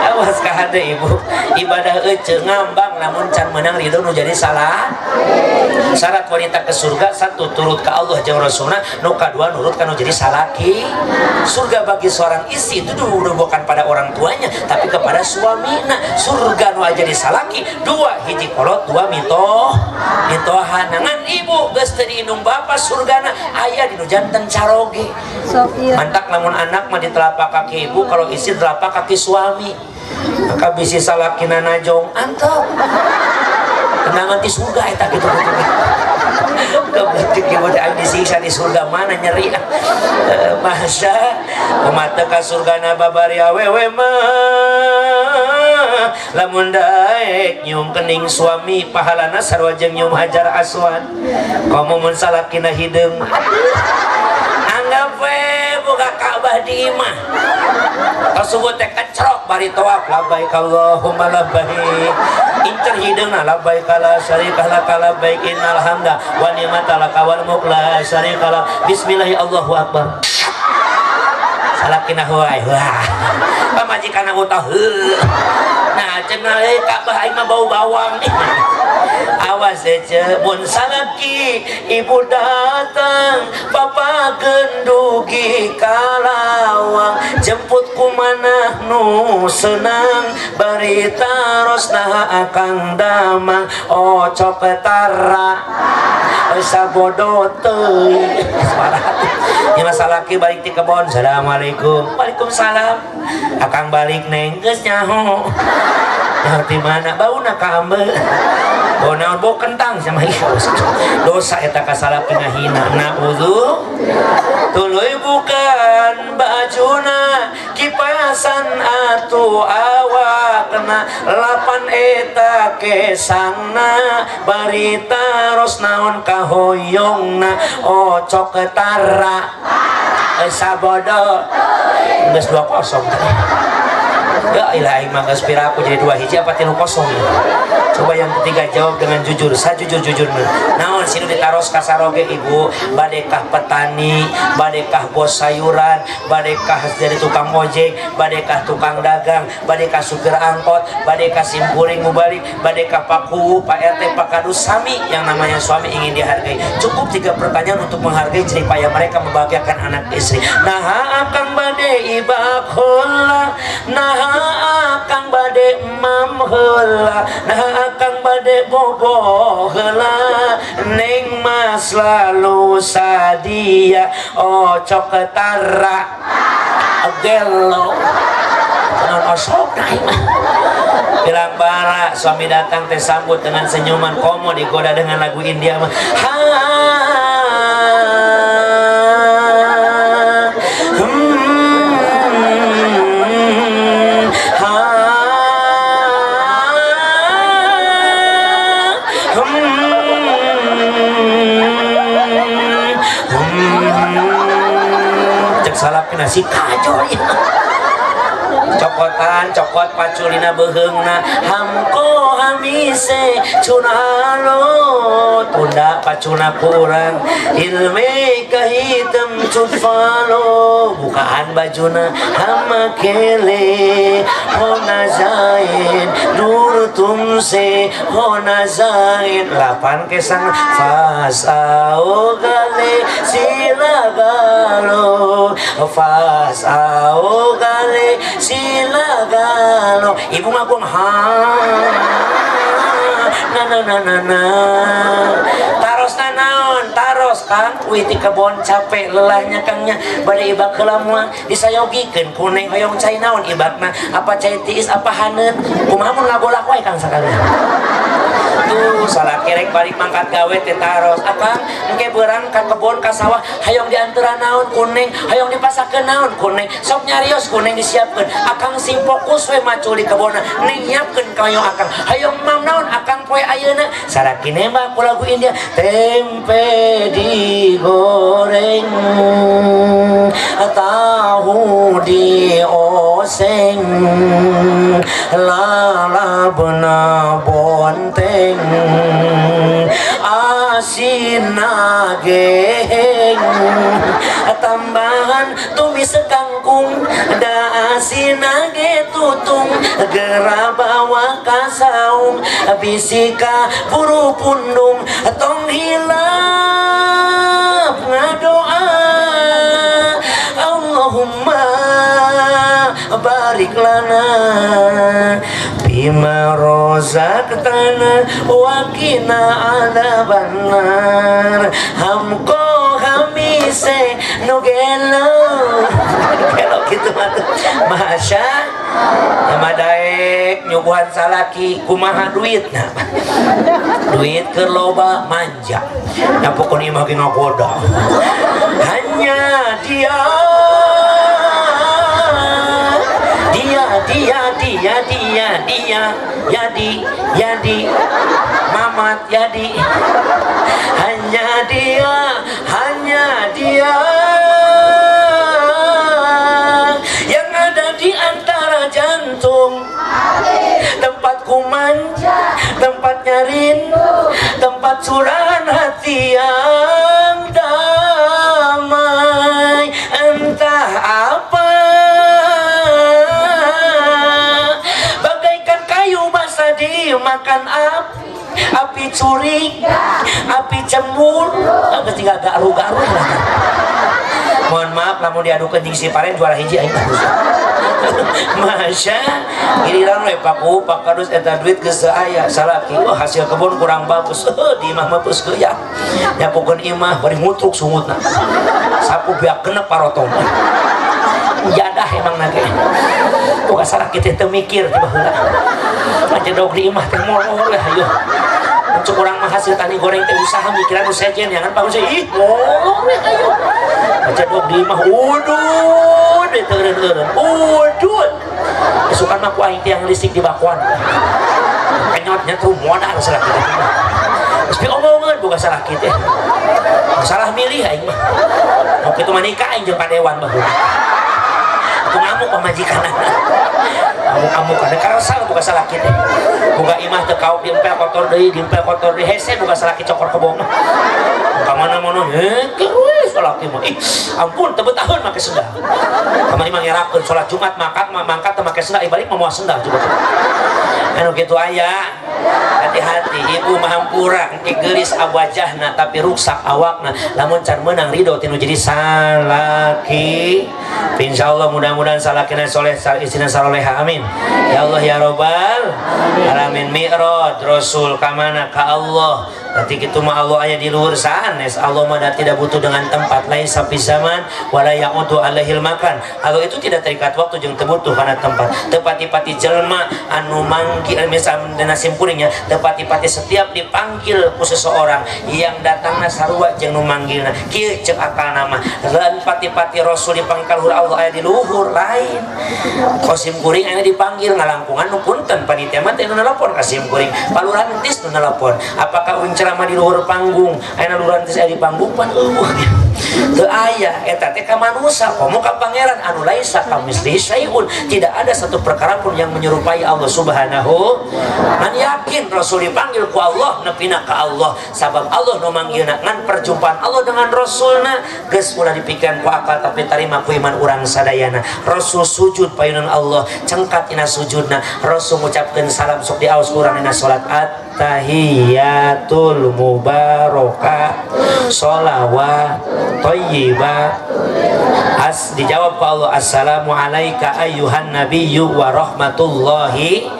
Awas ka hade ibu. Ibadah euceu ngambang lamun can meunang ridho nu jadi salah. Syarat wanita ke surga satu turut ke Allah jeung Rasulna, nu kadua nurut ka nu jadi salaki. Surga bagi seorang istri itu dulu bukan pada orang tuanya tapi kepada suamina. Surga nu aja jadi salaki dua hiji kolot dua mitoh mitohana. Ngan ibu geus teu diindung bapa surgana aya di nu janten caroge. Mantak lamun anak mah di telapak kaki ibu, kalau istri telapak kaki suami. Maka bisi salakina najong antep tenangan di surga eta gitu gitu. Kebetik ibu teh aing disiksa di surga mana nyeri. Masa kumaha ka surgana babari awewe mah lamun daek nyium kening suami pahalana sarua jeung nyium hajar aswad. Komo mun salakina hideung anggap we boga Ka'bah di imah. Rasul teh kecrok bari tawaf labbaik Allahumma labbaik. Incer hideungna labbaik la syarika laka labbaik innal hamda wa ni'mata laka wal mulk la syarika lak. Bismillahi Allahu akbar. Salakina huai wah pamajikanna utah heuh. Nah cenah euy Ka'bah aing mah bau bawang. Awas ece mun salaki ibu datang papa gendugi kalawang jemput kumanah nu senang bari taros nah akang damang ocok tara sabodo teuing. Ini masalah ki balik di kebon. Assalamualaikum. Waalaikumsalam. Akang balik neng geus nyaho. Nyaho di mana? Bauna ka ambe. Bau naon? Bau kentang sama ieu. Dosa eta ka salaki ngahina. Naudzu. Tuluy bukan bajuna kipasan atuh awakna lapan eta kesangna bari taros naon kahoyongna ocok tara sabodo geus 2-0. Ya ilahi mah geus piraku jadi 2 hiji apa 3-0 ya? Coba yang ketiga jawab dengan jujur, sajujur-jujurna. Naon sinu ditaros ka saroge ibu, badekah petani, badekah bos sayuran, badekah jadi tukang ojek, badekah tukang dagang, badekah supir angkot, badekah simkuring mubalik, badekah pak kuwu, pak RT, pak kadus, sami yang namanya suami ingin dihargai. Cukup 3 pertanyaan untuk menghargai jeripaya mereka membahagiakan anak istri. Naha akang bade ibak heula, naha akang bade mam heula, naha akang bade bobo heula, neng mas lalu sadia ocok tara gelo non osok mah. Bilang bara suami datang teh sambut dengan senyuman, komo digoda dengan lagu India mah. Ha salapna si kajo ya. Cokotan cokot paculina beheungna hamko hamise cunalo tunda pacuna kurang ilme kahitam cufalo bukaan bajuna hama kele hona zain dur tumse hona zain lapan kesang fasao gale silagalo fasao gale silagalo. Ibu ngagung ha na na na na na taros naon taros kang wih ti kebon capek lelahnya kangnya bade ibak heula moal disayogikeun ku neng hoyong cai naon ibakna apa cai tiis apa haneut kumaha mun ngagolak wae kang sakalian tuh salah kerek balik mangkat gawe teh taros akang engke beurang ka kebon ka sawah hayong dianteran naon ku neng hayong dipasakeun naon ku neng sok nyarios ku neng disiapkeun akang sing fokus we macul di kebonna neng nyiapkeun ka hoyong akang hayong mam naon akang poe ayeuna saraki nembak ku lagu India tempe digoreng tahu dioseng lalabna bonteng asin nageng tambahan tumis kangkung da asin nage tutung gera bawa kasaung bisika buru pundung tong hilap ngadoa Allahumma barik lana bima rozaqtana wa qina adzabannar hamko hamise nu gelo gelo kitu mah masya Allah daek nyuguhan salaki kumaha duitna duit keur loba manja nah pokona imah ge ngagoda hanya dia dia dia dia dia dia yadi yadi mamat yadi hanya dia yang ada di antara jantung tempat kumanja tempatnya rindu tempat curahan hati yang damai entah apa makan api, api curiga, api cemburu, geus tinggal garu-garu lah. Mohon maaf lamun diadukeun jeung si Paren juara hiji aing mah. Masya, giliran we Pak Pak Kadus eta duit geus teu aya salaki, wah hasil kebun kurang bagus, di imah mah geus ya. Nyapukeun imah bari ngutruk sungutna. Sapu biak genep parotong. Jadah emang nage. Boga salaki teh teu mikir ti baheula. Ngajedog di imah teh molor we hayu. Cuk urang mah hasil tani goreng teh usaha mikiran nu sejen ya kan bagus ih molor we hayu. Ngajedog di imah udud we teu eureun-eureun. Udud. Esukan mah ku aing tiang listrik di bakuan. Kenyotnya tuh modal salaki teh. Geus diomongeun boga salaki teh. Salah milih aing mah. Mau kitu mah nikah aing jeung padewan baheula. Aku ngamuk pamajikan. Ngamuk-ngamuk ada karasal boga salaki teh. Boga imah teu kaop diempel kotor deui, diempel kotor deui hese boga salaki cokor kebo mah. Ka mana-mana heukeun we salaki mah. Ih, ampun teu betaheun make sendal. Kamari mah ngerakeun salat Jumat mangkat mah mangkat teu make sendal, balik mah moal sendal juga. Anu kitu aya. Hati-hati ibu mah hampura engke geulis wajahna tapi ruksak awakna lamun can meunang ridho tinu jadi salaki. Insyaallah mudah-mudahan salakina soleh istrina saloleha amin. Ya Allah ya Robbal alamin. Mi'raj Rasul ka mana ka Allah. Berarti kitu mah Allah aya di luhur sanes. Allah mah tidak butuh dengan tempat lain sapi zaman wala ya'udu alaihil makan. Allah itu tidak terikat waktu jeung teu butuh kana tempat. Tepati-pati jelema anu manggil misal dina simkuringnya tepati-pati setiap dipanggil ku seseorang yang datangna sarua jeung nu manggilna. Kieu ceuk akalna mah. Lain pati-pati Rasul dipanggil ka luhur Allah aya di luhur lain. Kosim kuring aya dipanggil ngalangkungan nu punten panitia mah teh nu nelpon ka sim kuring. Palurahan entis nu nelpon. Apakah ceramah di luhur panggung aya lurahan teh di panggung pan eueuh teu aya eta teh ka manusa komo ka pangeran anu laisa kamislihi syai'un, tidak ada satu perkara pun yang menyerupai Allah Subhanahu. Man yakin Rasul dipanggil ku Allah nepina ka Allah sabab Allah nu manggilna ngan perjumpaan Allah dengan Rasulna geus ulah dipikeun ku akal tapi tarima ku iman urang sadayana. Rasul sujud payunan Allah cengkat ina sujudna Rasul ngucapkeun salam sok diaos ku urang dina salat at-tahiyatul mubarakah sholawat thayyibah. As dijawab ku Allah assalamu alayka ayyuhan nabiyyu wa rahmatullahi.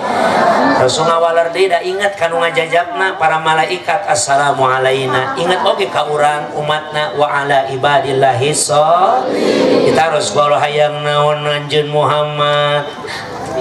Rasul ngawaler deui da ingat kanu ngajajabna para malaikat assalamu alaina ingat oge ka urang umatna wa ala ibadillahi sholihin. Kita harus ku Allah hayang naon anjeun Muhammad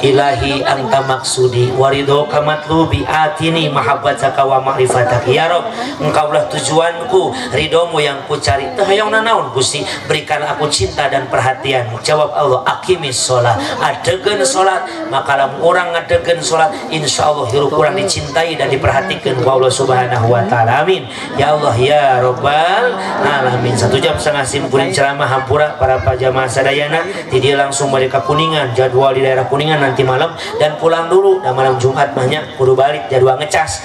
Ilahi anta maksudi waridhoka matlubi atini mahabbataka wa ma'rifatak. Ya Rob, engkaulah tujuanku, ridhomu yang kucari. Teu hayang nanaon Gusti, berikan aku cinta dan perhatianmu. Jawab Allah, aqimis sholat, adegeun sholat. Maka lamun urang ngadegeun sholat, insyaallah hirup urang dicintai dan diperhatikan ku Allah Subhanahu wa taala. Amin. Ya Allah ya Rabbal alamin. 1 jam setengah sim kuring ceramah hampura para jamaah sadayana. Di dia langsung balik ke Kuningan, jadwal di daerah Kuningan nanti malam dan pulang dulu. Dan malam Jumat banyak kudu balik jadwal ngecas.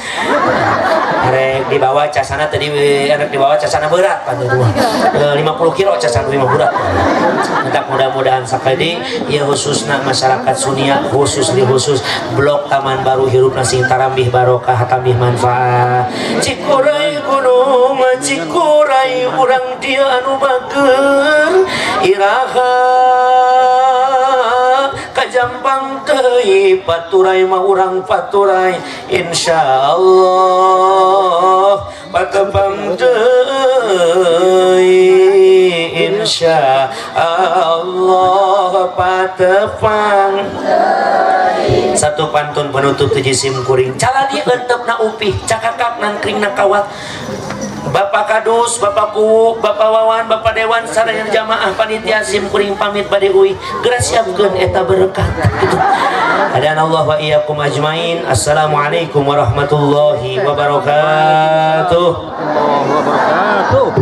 Arek dibawa casana tadi arek dibawa casana berat pan itu mah. 50 kilo casana 5 berat. Entah mudah-mudahan sakali ya khususna masyarakat Sunia khusus di khusus blok Taman Baru hirup sing tarambih barokah tambih manfaat. Cikuray gunung cikuray urang dia anu bager iraha kajampang teuy paturai mah urang paturai insyaallah patepang deui insyaallah patepang. Satu pantun penutup tuji sim kuring caladi entepna upih cakakak nangkringna kawat. Bapak Kadus, Bapak Kuwu, Bapak Wawan, Bapak Dewan, sadaya jamaah panitia sim kuring pamit bade uih. Geura siapkeun eta berkat gitu. Hadana Allah wa iyyakum ajmain. Assalamualaikum warahmatullahi wabarakatuh. Wabarakatuh.